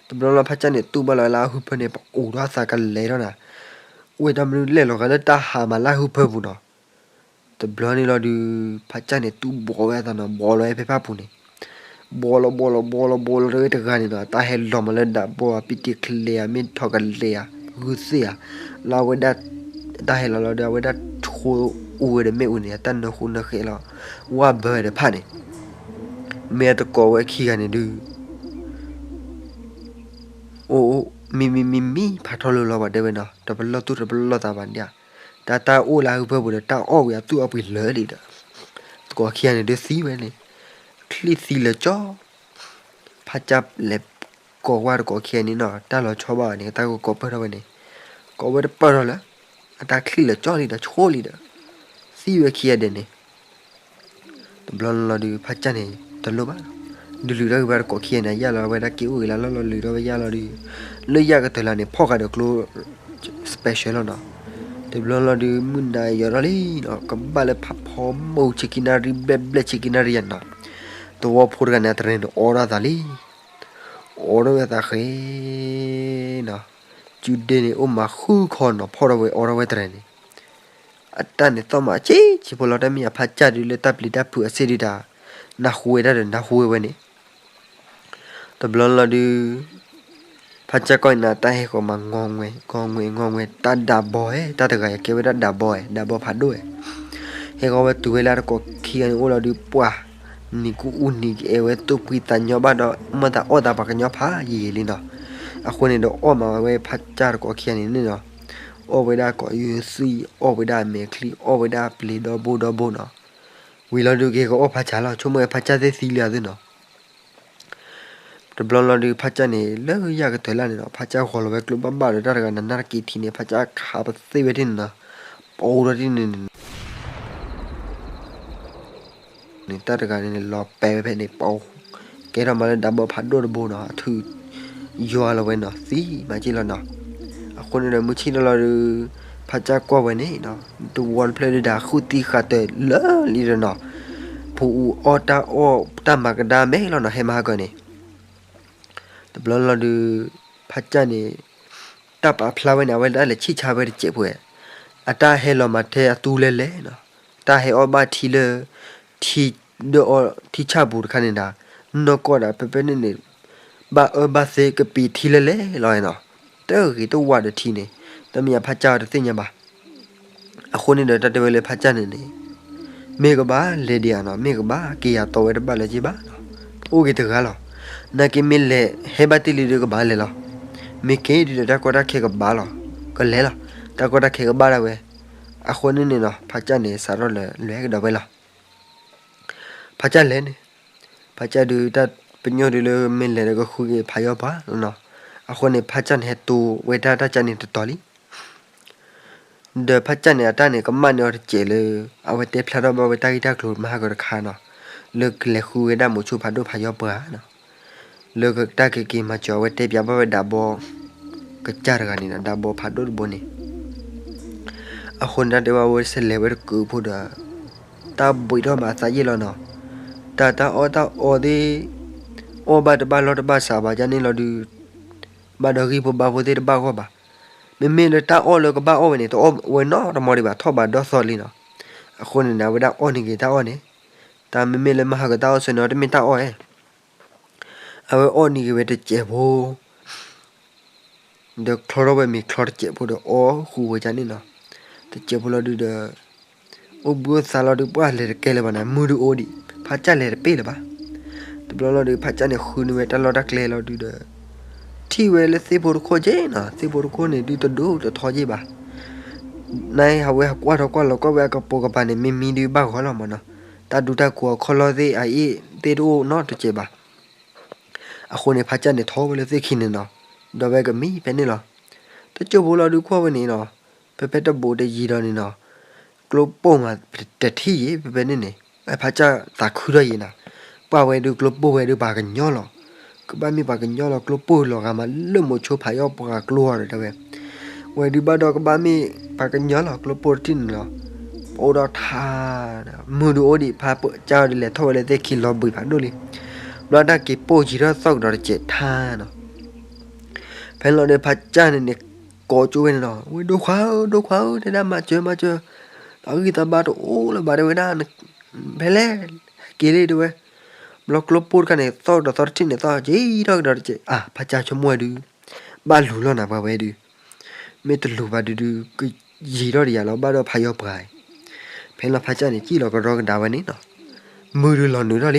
တဘျီလီၤ ဖးကၢ်န့ၣ် တူၢ်ဘၣ်လီၤလၢအဟုဖၢန့ၣ် ပအိးထီၣ်အသးကလဲၤထီၣ်နၤ, ဝဲတၢ်မနုၤလဲၣ်လီၤဂာ်လၢတၢ်ဟးမးလၢအဟုဖၢပူၤနီၤ. တဘျီန့ၣ်လီၤဒုး ဖးကၢ်န့ၣ် တူၢ်ဘီဝဲအသးနီၤ, ဘီလီၤဝဲဖဲဖၣ်ပူၤန့ၣ်, ဘီလီၤ ဘီလီၤ ဘီလီၤ ဘီလီၤတဝဲတဂၤန့ၣ်နီၤ, တၢ်ဟဲလီၤမးလၢဒးဘီဧါ, ပံတံၤချ့ဧါ, မ့ၢ်ထီၣ်ကလဲၤဧါ, ဂုၢ်သ့ၣ်ဧါ, လၢအဝဲဒၣ် တၢ်ဟဲလီၤလီၤဒီး အဝဲဒၣ်ထိအူဝဲဒီးမ့ၣ်အူန့ၣ် တၢ်နၢဃူနၢဃဲလီၤ, ဝၢ်ဘၢဒီးဖၣ်န့ၣ်, မ့ၢ်အတကိးဝဲခံဂၤန့ၣ်ဒုး အိၣ်အိၣ် မံမံမံမံ ဖးထီလၢလီၤဘၣ်တဲဝဲနီၤ, တပလီၢ်သူၣ်တပလီၢ်သးဘၣ်ဒၣ်, တၢ်တၢ်အိၣ်လၢဟုဖၢပူၤဒီး တၢ်အီၣ်ဝံၤအသူၣ်အီၣ်ပှ့ၤလၢာ်လံဒီး တကိးခံဂၤန့ၣ်ဒုးသံဝဲန့ၣ်, ချံၣ်သံလၢာ်ကၠီ, ဖးကၢ်လဲၤကိးကွၢ်တကိးခံဂၤန့ၣ်နီၤ, တၢ်လီၤဆီဘၣ်န့ၣ် တၢ်ကကိးပၢၢ်ထီၣ်ဝဲန့ၣ်, ကိးဝဲတပၢၢ်ထီၣ်လၢ အတၢ်ချံၣ်လၢာ်ကၠီလံဒီး ဆိလံဒီး သံဝဲခံဂၤဒဲးန့ၣ် တဘျီလီၤဒုး ဖးကၢ်န့ၣ် တလိၣ်ဘၣ်, ဒုးလုာ်ထီၣ်ဂ့ၤဘၣ်တကိးခံဂၤန့ၣ် ယၢ်လီၤဝဲဒၣ်က့ၤအိၣ်ဂ့ၤလၢလီၢ်လီၤ လုာ်ထီၣ်ဝဲယၢ်လီၤဒုး, လၢယၢ်ကတၢၢ်လၢန့ၣ် ဖီၣ်ဃာ်ဒီးကျိ special လီၤနီၤ. တဘျီလီၤဒုး မုၢ်နၤယိးထီၣ်လံနီၤ, ကဘၣ်လၢဖးဖီမိၢ်ဆံခံနၣ်ရံၣ် ဘျဲၣ်ဘျဲၣ်ဆံခံနၣ်ရံၣ်ယါနီၤ, သဝီဖိတဂၤန့ၣ် တရဲၣ်န့ၣ် အိးထီၣ်အသးလံ, အိးထီၣ်ဝဲအသးဃဲနီၤ, ကုဒ့န့ၣ် အိၣ်မးဃုခီနီၤ, ဖီၣ်ထီၣ်ဝဲအိးထီၣ်ဝဲတရဲၣ်န့ၣ် အတၢ်န့ၣ်သီၣ်မးဆံးဆံးဖိလီၤ, တၢ်မ့ၢ်အဖးကၢ်ဒုးလၢတၢ်ပျံၤတၢ်ဖုးအစ့ၣ်ဒုးတၢ် နၢ်ဟူဝဲဒၣ်ဒီးနၢ်ဟူဝဲဝဲန့ၣ်, တဘျီလီၤဒုး ဖးကၢ်ကီၢ်အံၤန့ၣ် တၢ်ဟဲဃီၤမး ငီငွဲ ငီငွဲ ငီငွဲ တၢ်ဒးဘီဧဲ တၢ်တဂၤအံၤကဲဝဲဒၣ်ဒးဘီဧဲ ဒးဘီဖးဒိၣ်ဧဲ, ဟဲဃီၤဝဲတုၤဝဲလၢတကိးခံဂၤန့ၣ်အိၣ်လီၤဒုး ပှၤ နံၤကူအူနံၤကအဲၣ်ဝဲ သူၣ်ဖှံသးညီဘၣ်ဒီး မ့ၢ်သးအီၣ်သးပှၤကညီဖးယံာ်လံနီၤ, အဃိန့ၣ်ဒီးအီၣ်မးဝဲဖးကၢ်တကိးခံဂၤန့ၣ်န့ၣ်နီၤ, အီၣ်ဝဲဒၣ်ကိးယုၢ်သွံၣ် အီၣ်ဝဲဒၣ်အမဲာ်ချံ အီၣ်ဝဲဒၣ်အပျ့ၤဒီဘိဒီဘိနီၤ, ဝံၤလီၤဒုးက့ၤကအီၣ်ဖးကၢ်လီၤ, ဆိကမိၣ်ဝဲဖးကၢ်သ့ၣ်သံလံအသုနီၤ တဘျီလီၤဒုး ဖးကၢ်န့ၣ် လၢယၢ်ကတၢၢ်လၢ်န့ၣ်နီၤ, ဖးကၢ်ဂီၤလီၤဝဲကျိဘၣ်ဘၣ်ဒီးတၢ်တဂၤနးနးတက့ၤထံးန့ၣ် ဖးကၢ်ခးပသ့ၣ်ဝဲဒၣ်န့ၣ်နီၤ, ပအိးထီၣ်ဒ်န့ၣ်န့ၣ် န့ၣ် တၢ်တဂၤန့ၣ်န့ၣ် လီၤပဲာ်ဝဲဖဲန့ၣ် ပအိး ကဲထီၣ်မးလၢဒးဘီဖးဒိၣ်တဘိနီၤ, အထုးယွၤလီၤဝဲနီၤ, သံမးက့ၢ်လီၤနီၤ, အဃိန့ၣ်ဒီး မုၢ်ဆ့ၣ်ထီၣ်လီၤဒုး ဖးကၢ်ကွၢ်ဝဲန့ၣ်နီၤ, တဝီတဖျၢၣ်ဒုးဒၣ်ဃုသံဃာ်တၢၢ်လၢာ်လံဒီးနီၤ, ပူအူအီၣ်တၢ်အီၣ်တၢ်မၤကဒါမဲာ်လီၤနီၤ, ဟဲမၤဟးဂီၤန့ၣ် တဘျီလီၤဒုး ဖးကၢ်န့ၣ် တၢ်ပာ်ဖျါဝဲန့ၣ် အဝဲဒၣ်လဲၤဆံၣ်ဆါဝဲတစဲးဖိဝဲ, အတၢ်ဟဲလီၤမၤထဲအသူလဲၤလဲၤနီၤ, တၢ်ဟဲအီၣ်ဘၣ်ထံလၢ ထံဒၢအီထံဆၣ်ပူၤတခါန့ၣ်ဒၣ်, နီၢ်ကီၢ်ဒၣ် ဖဲဖဲန့ၣ်န့ၣ် ဘၣ်အၢဘၣ်သီကပံာ်ထံလဲၤလဲၤလီၤနီၤ, တဂ့ၤတဝးဒီးထံန့ၣ်, တမ့ၢ်အဖးကၢ်အီၤတသ့ၣ်ညါဘၣ် အဃိန့ၣ်ဒီး တၢ်တဲဝဲလၢဖးကၢ်န့ၣ်န့ၣ်, မ့ၢ်ကဘၣ်လဲၤဒံးဧါနီၤ, မ့ၢ်ကဘၣ် က့ၤယၤတီဝဲတဘၣ်လၢၤက့ဘၣ်နီၤ, အိၣ်က့ၤတဂၤလီၤ, နာ်က့မ့ၢ်လဲၤဟဲဘၣ်တ့ၢ်လံဒုးကဘၣ်လဲၤလီၤ, မ့ၢ်က့ၤဒုးဒီးတၢ်ကီတၢ်ခဲကဘၣ်လီၤ, ကလဲၤလီၤ, တၢ်ကီတၢ်ခဲကဘၣ်ဒၣ်ဝဲ, အဃိန့ၣ်န့ၣ်နီၤ ဖးကၢ်န့ၣ် စးထီၣ်လၢလဲၤကဒီးဝဲလီၤ ဖးကၢ်လဲၤန့ၣ်, ဖးကၢ်ဒုးတၢ်ပညိၣ်ဒုးလၢမ့ၢ်လဲၤဒီးကဃုက့ၤဖးယီၤပှၤလီၤနီၤ, အဃိန့ၣ် ဖးကၢ်န့ၣ်ဟဲတိၤဝဲတၢ်တၢ်ကၢ်န့ၣ်တတီၤလံ, ဒီးဖးကၢ်န့ၣ် အတၢ်န့ၣ် ကမၣ်န့ၢ်အီၤတစဲးလၢ အဝဲတဲဖျါထီၣ်ဘၣ်ဝဲတၢ်ဂ့ၢ်တၢ်ကျိၤမၤဟးဂီၤတခါနီၤ, လၢကလဲၤဃုဝဲဒၣ်မိၤဆိဖးဒိၣ်ဖးယီၤပှၤနီၤ, လၢတၢ်ကက့ၤမၤစၢၤအဝဲတဲပၠးဘၣ်ဝဲဒးဘီ ကစၢ်တဂၤန့ၣ်ဒီး ဒးဘီဖးဒိၣ်တဘိန့ၣ် အဃိန့ၣ် တၢ်တဲဝဲဝဲဆဲးလဲၤဝဲတကုးဖိဒီး တၢ်ဘှံးထီၣ်ဘၣ်သးယ့ၢ်လီၤနီၤ, တၢ်တၢ်အီၣ်တၢ်အီသ့ၣ် အီၣ်ဘၣ်တဘၣ်လီၢ်တဘၣ်စးဘၣ်ကန့ၣ်လီၤဒုး ဘၣ်ဒီးဂံၢ်ဖိဘါဖိသ့ၣ်တဘၣ်ဂီၢ်ဘၣ်, မ့မ့ၢ်လၢတၢ်အီၣ်လၢကဘၣ်အီၣ်ဝဲန့ၣ် တအီၣ်ဝဲနီတမံၤဒံးဘၣ် ထီၣ်ဘးဒီသီလံနီၤ, အဃိန့ၣ်န့ၣ် အဝဲဒၣ်အီၣ်န့ၢ်က့ၤတၢ်အီၣ်န့ၣ်, တၢ်မ့မ့ၢ်လၢမၤဟးဂီၤတၢ်အီၣ်ဆၢန့ၣ် တမ့ၢ်တၢ်အီၣ်ဧဲ အဝဲအီၣ်န့ၢ်က့ၤဝဲတစဲးဖိ ဒီးချီထီၣ်ဝဲမ့ၤချီတစဲးဖိဒီးအီၣ်ဃုာ်ဝဲဒၣ်န့ၣ်နီၤ, တစဲးဖိလီၤဒုးဒီး အိၣ်ဘှံးအိၣ်သါလီၤဒုး ပှၢ်လဲၤတကဲလၢၤဘၣ်န့ၣ် မုၢ်ဒုးအိၣ်ဒံး ဖးကၢ်လဲၤတပ့ၢ်လၢၤဘၣ်, တဘျီလီၤဒုး ဖးကၢ်န့ၣ်ဃုန့ၢ်ဝဲတၢ်လီၢ်တၢ်ကျဲလီၤဒုးဒီး ထံၣ်ဝဲလၢသ့ၣ်ဖိတခိၣ်က့နီၤ, သ့ၣ်ဖိတခိၣ်န့ၣ်ဒုးတဒိၣ်တထီက့ဘၣ် နဟးဝဲဟးကွၢ်ထီၣ်ကွၢ်လီၤကွၢ်ဝဲအကပိာ်ကပၤန့ၣ် မ့ၢ်မံဒုးဘၣ်ဂီၤလီၤမးနီၤ, တၢ်ဒူတၢ်ကိးအခီၣ်လီၢ်သ့ၣ်အအ့ၣ် သ့ၣ်တအိၣ်နီတစဲးဘၣ်. အဃိန့ၣ် ဖးကၢ်န့ၣ်ထီၣ်ဝဲလၢသ့ၣ်ခံန့ၣ်နီၤ, ဒီးဝဲကမံဖဲန့ၣ်လီၤ. တစိၢ်ဖိလီၤဒုးကွၢ်ဝဲန့ၣ်နီၤ, ဖဲဖဲတဘူးတယံၤဒီးန့ၣ်နီၤ, ကျိပိၢ်မးတထံၣ်ယံၤ ဖဲဖဲန့ၣ်န့ၣ်, ဖးကၢ်သးခုထီၣ်ယံၤနၤ, ပှၢ်ဝဲဒုးကျိပိၢ်ဝဲဒုးပှၤကညီလီၤ. ကဘၣ်မ့ၢ်ပှၤကညီလီၤ ကျိပိၢ်လီၤဂာ်မးလၢမိၤဆိဖးယီၢ်ပှၤကျိဧါဒီးတဲဝဲ ဝဲဒုးဘၣ်ဒီးကဘၣ်မ့ၢ်ပှၤကညီလီၤ ကျိပိၢ်တထံၣ်န့ၣ်လီၤ. အိၣ်ဒီးထါ, မုၢ်ဒုးအိၣ်ဒံးဖးကၢ်အီၤဒုးလဲၤထီၣ်ဝဲလၢသ့ၣ်ခံလီၤဘှံးဖးဒိၣ်လံ. ဘျီတၢ်က့ၤပိၢ်ယံၤထီၣ်သီၣ်ကဒီးတစဲးထါနီၤ. ဖဲန့ၣ်လီၤဒီးဖးကၢ်န့ၣ်န့ၣ် ကိးကၠိဝဲန့ၣ်နီၤ, ဝဲဒိၣ်ခွါဧၢ ဒိၣ်ခွါဧၢ တဲဒၣ်မၤစၢၤမၤစၢၤ, တၢ်ဂံၢ်တၢ်ဘါတအိၣ်လၢၤဘၣ်တဲဝဲဒၣ်, ဖဲလဲၣ်, ဟဲက့ၤလံတဲဝဲ. ဘျီကျိပိၢ်တခါန့ၣ် သီၣ်ကဒီးသီတထံၣ်န့ၣ်သီၣ်ယံၤထီၣ်ကဒီးတစဲး, အါ ဖးကၢ်ဆိကမိၣ်ဝဲဒုး ဘၣ်လူၤလီၤနၤပှၤဝဲဒုး, မ့ၢ်တလူၤဘၣ်ဒုးဒုး ကယံၤထီၣ်တယၤလီၤ ဘၣ်ဒီးဖးယီၢ်ပှၤအံၤ. ဖဲလီၤဖးကၢ်န့ၣ် စံၣ်လီၤကရီကဒါဝဲန့ၣ်နီၤ, မုၢ်ဒုးလီၤနုာ်ထီၣ်လံ.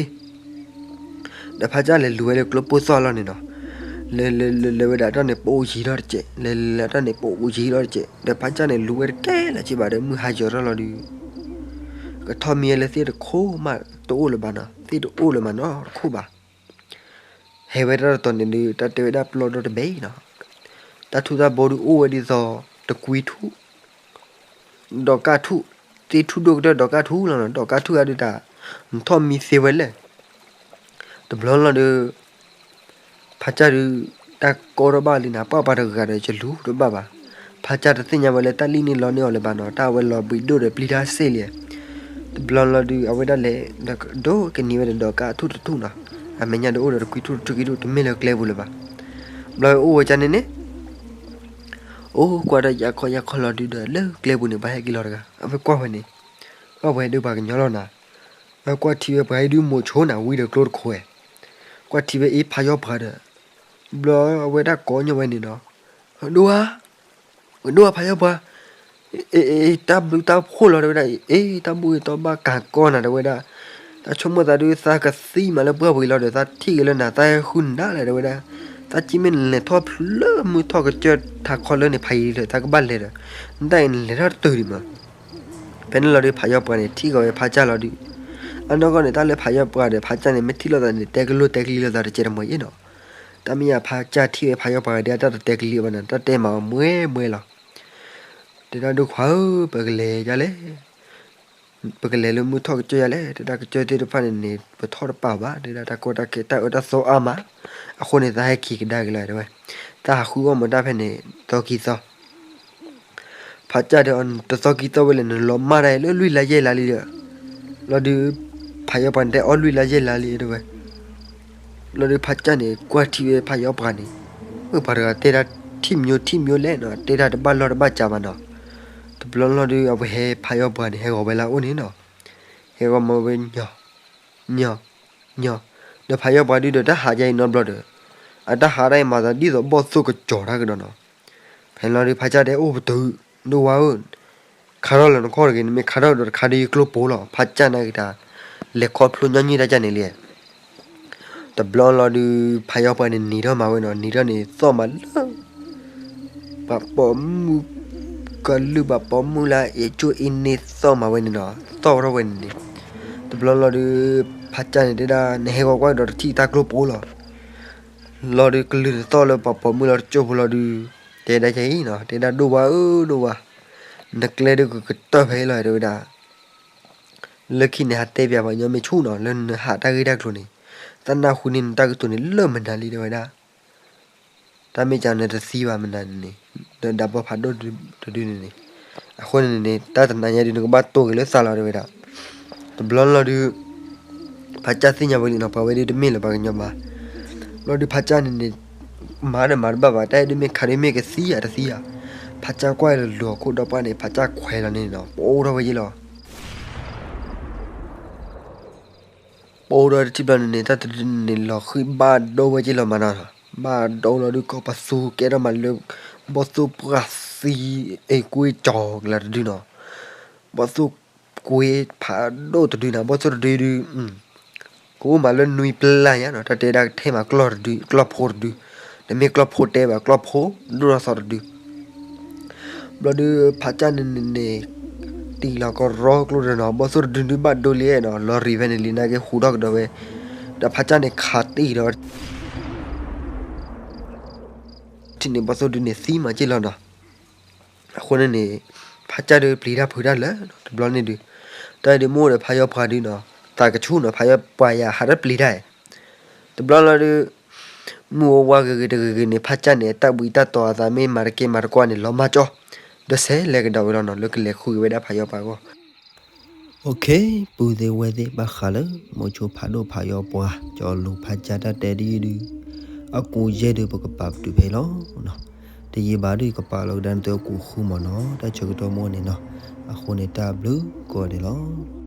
ဒီးဖးကၢ်လဲၤလူၤဝဲလၢကျိပိၢ်သီၣ်လီၤန့ၣ်နီၤ, လဲၤလဲၤလဲၤလဲၤဝဲဒၣ်တၢ်န့ၣ်ပိၢ်ယံၤထီၣ်တစဲး, လဲၤလဲၤတၢ်န့ၣ်ပိၢ်ယံၤထီၣ်တစဲး, ဒီးဖးကၢ်န့ၣ်လူၤဝဲတကဲလၢၤစံးဘၣ်ဒီး မုၢ်ဟါယၢၤထီၣ်လီၤဒုး ကထီၣ်မံဝဲလၢသ့ၣ်တခိၣ်မးတအိၣ်လၢၤဘၣ်နီၤ, သ့ၣ်တအိၣ်လၢၤမးနီတခိၣ်ဘၣ်. ဟဲဝဲတၢ်တတီၤန့ၣ်ဒုး တၢ်တဲဝဲဒၣ်ပျီဒီတဘ့ၣ်နီၤ, တၢ်ထူၣ်တၢ်ဘိဒုးအိၣ်ဝဲဒ်သိး တကွံထူၣ် ဒီးကၢ်ထူၣ်, သ့ၣ်ထူၣ်ဒိၣ်ကတၢၢ်ဒီးကၢ်ထူၣ်လီၤနီၤ, ဒီးကၢ်ထူၣ်ဂၤဒုးတၢ် နထီၣ်မံသ့ဝဲလဲၣ်. တဘျီလီၤဒုး ဖးကၢ်ဒုး တၢ်ကီထီၣ်ဘၣ်လံနၤ, ပှၢ်ပှၤတဂၤဒီးယလူၤတဘၣ်ဘၣ်. ဖးကၢ်တသ့ၣ်ညါဝဲလၢတၢ်လံၣ်န့ၣ်လီန့ၢ်အီၤလၢၤဘၣ်နီၤ, တၢ်အဝဲလီၤဘှံးဒိၣ်ဒီးပျံၤတၢ်စ့ၢ်လံ. တဘျီလီၤဒုး အဝဲဒၣ်လဲၤ ဒီးကဒိကနံၤဝဲဒီးဒီးကၢ်ထူၣ်တထူၣ်နီၤ, အမဲာ်ညါဒုးအိၣ်ဒီးတကွံထူၣ်တထူၣ်ကွံထူၣ် တမ့ၢ်လၢကျဲပူၤလၢၤဘၣ်. ဘျီဝဲအိၣ်ဝဲကန့ၣ်န့ၣ် အိၣ်ကွၢ်ဒီးယၤခီယၤခီလီၤဒုးဒီး လၢကျဲပူၤန့ၣ် ဘၣ်ဟဲက့ၤလီၤတဂၤ, အဝဲကွၢ်ဝဲန့ၣ် ဘၣ်ဝဲဒုးပှၤကညီလီၤနၤ, အဝဲကွၢ်ထံဝဲပှၤအံၤဒုးမိၤဆိနၤ ဝံၤဒီးကျိတခိၣ်ဝဲ, ကွၢ်ထံဝဲအ့ၣ်ဖးယီၢ်ပှၤဒီး ဘျီအဝဲဒၣ်ကိးညီဝဲန့ၣ်နီၤ, ဒိၣ်ဧါ, ဒိၣ်ဧါဖးယီၢ်ပှၤ, အ့ တၢ်ဘျုးတၢ်ဖှိၣ်လီၤတဲဝဲဒၣ်, အ့ တၢ်ဘူၣ်အံၤတီဘၣ်ကၤကီနၤတဲဝဲဒၣ်, တၢ်ဆိကမိၣ်သးဒုးသးကသံမးလၢပှၢ်ပူၤအံၤလီၤဒီး သးထံၣ်က့ၤလၢနၤ သးဟဲဃုနၤလဲၣ်တဲဝဲဒၣ်, သးကံမ့ၢ်နလဲၤထီၣ်ဖျိလၢမုၢ်ထီၣ်ကစၢၢ်ထးခီလၢန့ၣ် ဖးယံၤလၢသးကဘၣ်လဲၤဒီး, နတၢ်အံၤနလဲၤထီၣ်တတုၤဒံးမး. ဖဲန့ၣ်လီၤဒုး ဖးယီၢ်ပှၤန့ၣ် ထံၣ်ကီးဝဲဖးကၢ်လီၤဒုး, အနီၢ်ကီၢ်န့ၣ် တၢ်လၢဖးယီၢ်ပှၤဒီးဖးကၢ်န့ၣ် မ့ၢ်ထံၣ်လိာ်သးန့ၣ် တဲကလိၣ်တဲကလံလိာ်သးတကဲတမှဲၤအံၤနီၤ. တၢ်မ့ၢ်ယၤဖးကၢ်ထံၣ်ဝဲဖးယီၢ်ပှၤဒီး တၢ်တတဲကလံဘၣ်နီၤ, တၢ်တဲမၤအီၤမှဲမှဲလီၤ. တဲဒၣ်ဒိၣ်ခွါဧၢ ပကလဲၤဒ်လဲၣ်, ပကလဲၤလၢမုၢ်ထီၣ်ကစၢၢ်ယၤလဲၣ်, တဲဒၣ်ကစၢၢ်သ့ၣ်တဖၣ်န့ၣ်န့ၣ် ပထီၣ်တပာ်ဘၣ်, တဲဒၣ်တၢ်ကီတၢ်ခဲတၢ်အၢတၢ်သီအါမး, အဃိန့ၣ် သးဟဲခံကဒါက့ၤလီၤတဲဝဲ, သးဟးဃုအီၣ်မတၢ်ဖဲန့ၣ် သီခံသီ ဖးကၢ်ဒီး တသီခံသီဝဲလဲၣ် နလီၤမၢ်တၢ်လၢလွံၢ်လါယဲၢ်လါလံဒီး, လီၤဒုး ဖးယီၢ်ပှၤန့ၣ် တဲအီၣ်လွံၢ်လါယဲၢ်လါလံတဲဝဲ, လီၤဒုး ဖးကၢ်န့ၣ် ကွၢ်ထံၣ်ဝဲဖးယီၢ်ပှၤန့ၣ်, အၢ ပှၤတဂၤတဲဒၣ်ထံၣ်မျိၢ်ထံၣ်မျိၢ်လဲၣ်နီၤ, တဲဒၣ်တဘၣ်လီၢ်တဘၣ်စးဘၣ်နီၤ. တဘျီလီၤဒုး အဝဲဟဲဖးယီၢ်ပှၤန့ၣ် ဟဲဂီၤဝဲလၢအအိၣ်န့ၣ်နီၤ, ဟဲဂီၤမၤဝဲညီ ညီ ညီ, ဒီးဖးယီၢ်ပှၤဒုးဒီး တၢ်ဟးကါအံၤနီတဘျီဒီး, အတၢ်ဟးတၢ်အံၤမၤသး ဒ်သိးဘီၣ်သိၣ်ကစီၤတၢ်ကဒီးနီၤ. ဖဲလီၤဒုး ဖးကၢ်တဲအိၣ်ပတုာ်, ဒိၣ်ဝါဧၢ, ခးထီၣ်လၢနခီၣ်တဂ့ၤ, နမ့ၢ်ခးထီၣ်ဒီးတခါဒုးယကျိပိၢ်လီၤ. ဖးကၢ်နာ်က့ၤတၢ် လဲၤခီဖျိညီနုၢ်တၢ်ကၢ်န့ၣ်လံ. တဘျီလီၤဒုး ဖးယီၢ်ပှၤန့ၣ်နံၤထီၣ်မၤဝဲနီၤ, နံၤထီၣ်န့ၣ်သီၣ်မးလၢ ပှၤပိာ်မုၣ် ကလုၢ်ပှၤပိာ်မုၣ်လၢ အ့ၣ်ကၠိအ့ၣ်န့ၢ်သီၣ်မၤဝဲန့ၣ်နီၤ, သီၣ်ထီၣ်ဝဲန့ၣ်န့ၣ်. တဘျီလီၤဒုး ဖးကၢ်န့ၣ်တဲဒၣ် နဟဲဂီၤကွၢ်ဒီးတထံၣ်တၢ်ကျိပိၢ်လီၤ. လီၤဒုးကလုၢ်တသီၣ်လၢပှၤပိာ်မုၣ်လီၤတကၠိဖိလီၤဒုး, တဲဒၣ်ကဲအံၤနီၤ, တဲဒၣ်ဒိၣ်ဝါဧၢဒိၣ်ဝါ, နကျဲဒုးကကတၢၢ်ဖဲအံၤလီၤတဲဝဲဒၣ်. လၢခံန့ၣ် ဟးတဲပၠးပှၤကညီမ့ၢ်ဆူၣ်နီၤ, လၢနဟးတၢ်ဂ့ၢ်တၢ်ကျိၤန့ၣ်, သးနၢ်ဟူန့ၢ်နတၢ်ကတိၤန့ၣ်လၢမနုၤလံတဲဝဲဒၣ်. တၢ်မ့ၢ်ကနတသံဘၣ်မနုၤန့ၣ်, ဒီးဒၣ်ပီဖးဒိၣ်တဒုန့ၣ်န့ၣ်, အဃိန့ၣ်န့ၣ် တၢ်တနၤညါဒုး နကဘၣ်တိၢ်က့ၤလၢသးလီၤတဲဝဲဒၣ်. တဘျီလီၤဒုး ဖးကၢ်သ့ၣ်ညါဝဲလံနီၤ, ပှၤဝဲဒုးတမ့ၢ်လၢၤပှၤကညီဘၣ်. ဘျီဒုးဖးကၢ်န့ၣ်န့ၣ် မၤဒီးမၤတဘၣ်ဘၣ်, တၢ်အံၤဒုးမ့ၢ်ခးဒုးမ့ၢ်ကသံဧါတသံဧါ. ဖးကၢ်ကွၢ်လၢလူၤအခိၣ်ဒီးပှၢ်န့ၣ် ဖးကၢ်ခွဲးလီၤန့ၣ်နီၤ, ပိၢ်ထီၣ်ဝဲယ့ၢ်လီၤ. ပိၢ်ဒီးတထံၣ်ဘျီန့ၣ်န့ၣ် တၢ်တဒုန့ၣ်န့ၣ် လီၤဃံၢ်ဘၣ်ဒိဝဲက့ၤလီၤမးနီၤ. ဘၣ်ဒိလီၤဒုး ကီၢ်ပသူကဲထီၣ်မးလၢ ဘီၣ်သိၣ်ပှၢ်သံ အ့ၣ်ကွ့ကၠီၤကလၤတဒုနီၤ. ဘီၣ်သိၣ်ကွ့ဖးဒိၣ်တဒုနီၤ, ဘီၣ်သိၣ်တဒုဒုး ကအိၣ်မးလၢနွံပျၢ်ညါနီၤ, တၢ်တဲဒၣ်ကထဲမးကျီၢ်တဒု ကျီၢ်ဖိတဒု, တမ့ၢ်ကျီၢ်ဖိတဲဘၣ် ကျီၢ်ဖိဒိၣ်ထီၣ်သီတဒု. ဘျီဒုး ဖးကၢ်န့ၣ်န့ၣ်န့ၣ် တံၢ်လီၤကရီကျိဒီးနီၤ, ဘီၣ်သိၣ်တဒုဒုးဘၣ်ဒိလံနီၤ, လီၤရံၣ်ဖဲန့ၣ်လံ နာ်က့ဟူးထီၣ်ကဒီးဝဲ ဒီးဖးကၢ်န့ၣ်ခးတံၢ်ဒီး ထံၣ်န့ၣ်ဘီၣ်သိၣ်ဒုန့ၣ်သံမးက့ၢ်လီၤနီၤ. အဃိန့ၣ်န့ၣ် ဖးကၢ်ဒုးပျံၤတၢ်ဖုးတၢ်လၢာ်နီၤ တဘျီန့ၣ်ဒုး, တၢ်ဒုးမ့ၢ်အိၣ်ဒီးဖးယီၤပှၤဒုးနီၤ သးကဆူၣ်နီၤ ဖးယီၤပှၤယၤဟးတပျံၤတၢ်, တဘျီလီၤဒုး မုၢ်အိၣ်ဝါဂ့ၤဂ့ၤတဂ့ၤဂ့ၤန့ၣ် ဖးကၢ်န့ၣ်တၢ်ဘှံးတၢ်တီၤအသးမ့ၢ်မၤတကဲမၤတကွၢ်န့ၣ် လီၤမၢ်ကၠီ, ဒီးဆဲးလဲၤကဒီးဝဲလီၤနီၤ လၢကလဲၤဃုက့ၤဝဲဒၣ်ဖးယီၤပှၤအဂီၢ်. အိၣ်ခ့ ပုၢ်သ့ၣ်ဝဲၢ်သ့ၣ် ဘၣ်ဃးလၢ မိၤဆိဖးဒိၣ်ဖးယီၤပှၤ ကၠီလူၤဖးကၢ်တၢ်တဲဒ်အံၤဒုး အကူယဲၢ်ဒုး ပကပာ်ပတုာ်ဖဲလီၤ. တယံာ်ဘၣ်ဒုး ကပာ်လီၤကဒါနသုအကူဃုမၢ်နီၤ တၢ်ဆၢကတီၢ်မ့ၢ်အိၣ်န့ၣ်နီၤ. အဃိန့ၣ်တၢ်ဘျုးကိးဂၤဒဲးန့ၣ်လီၤ.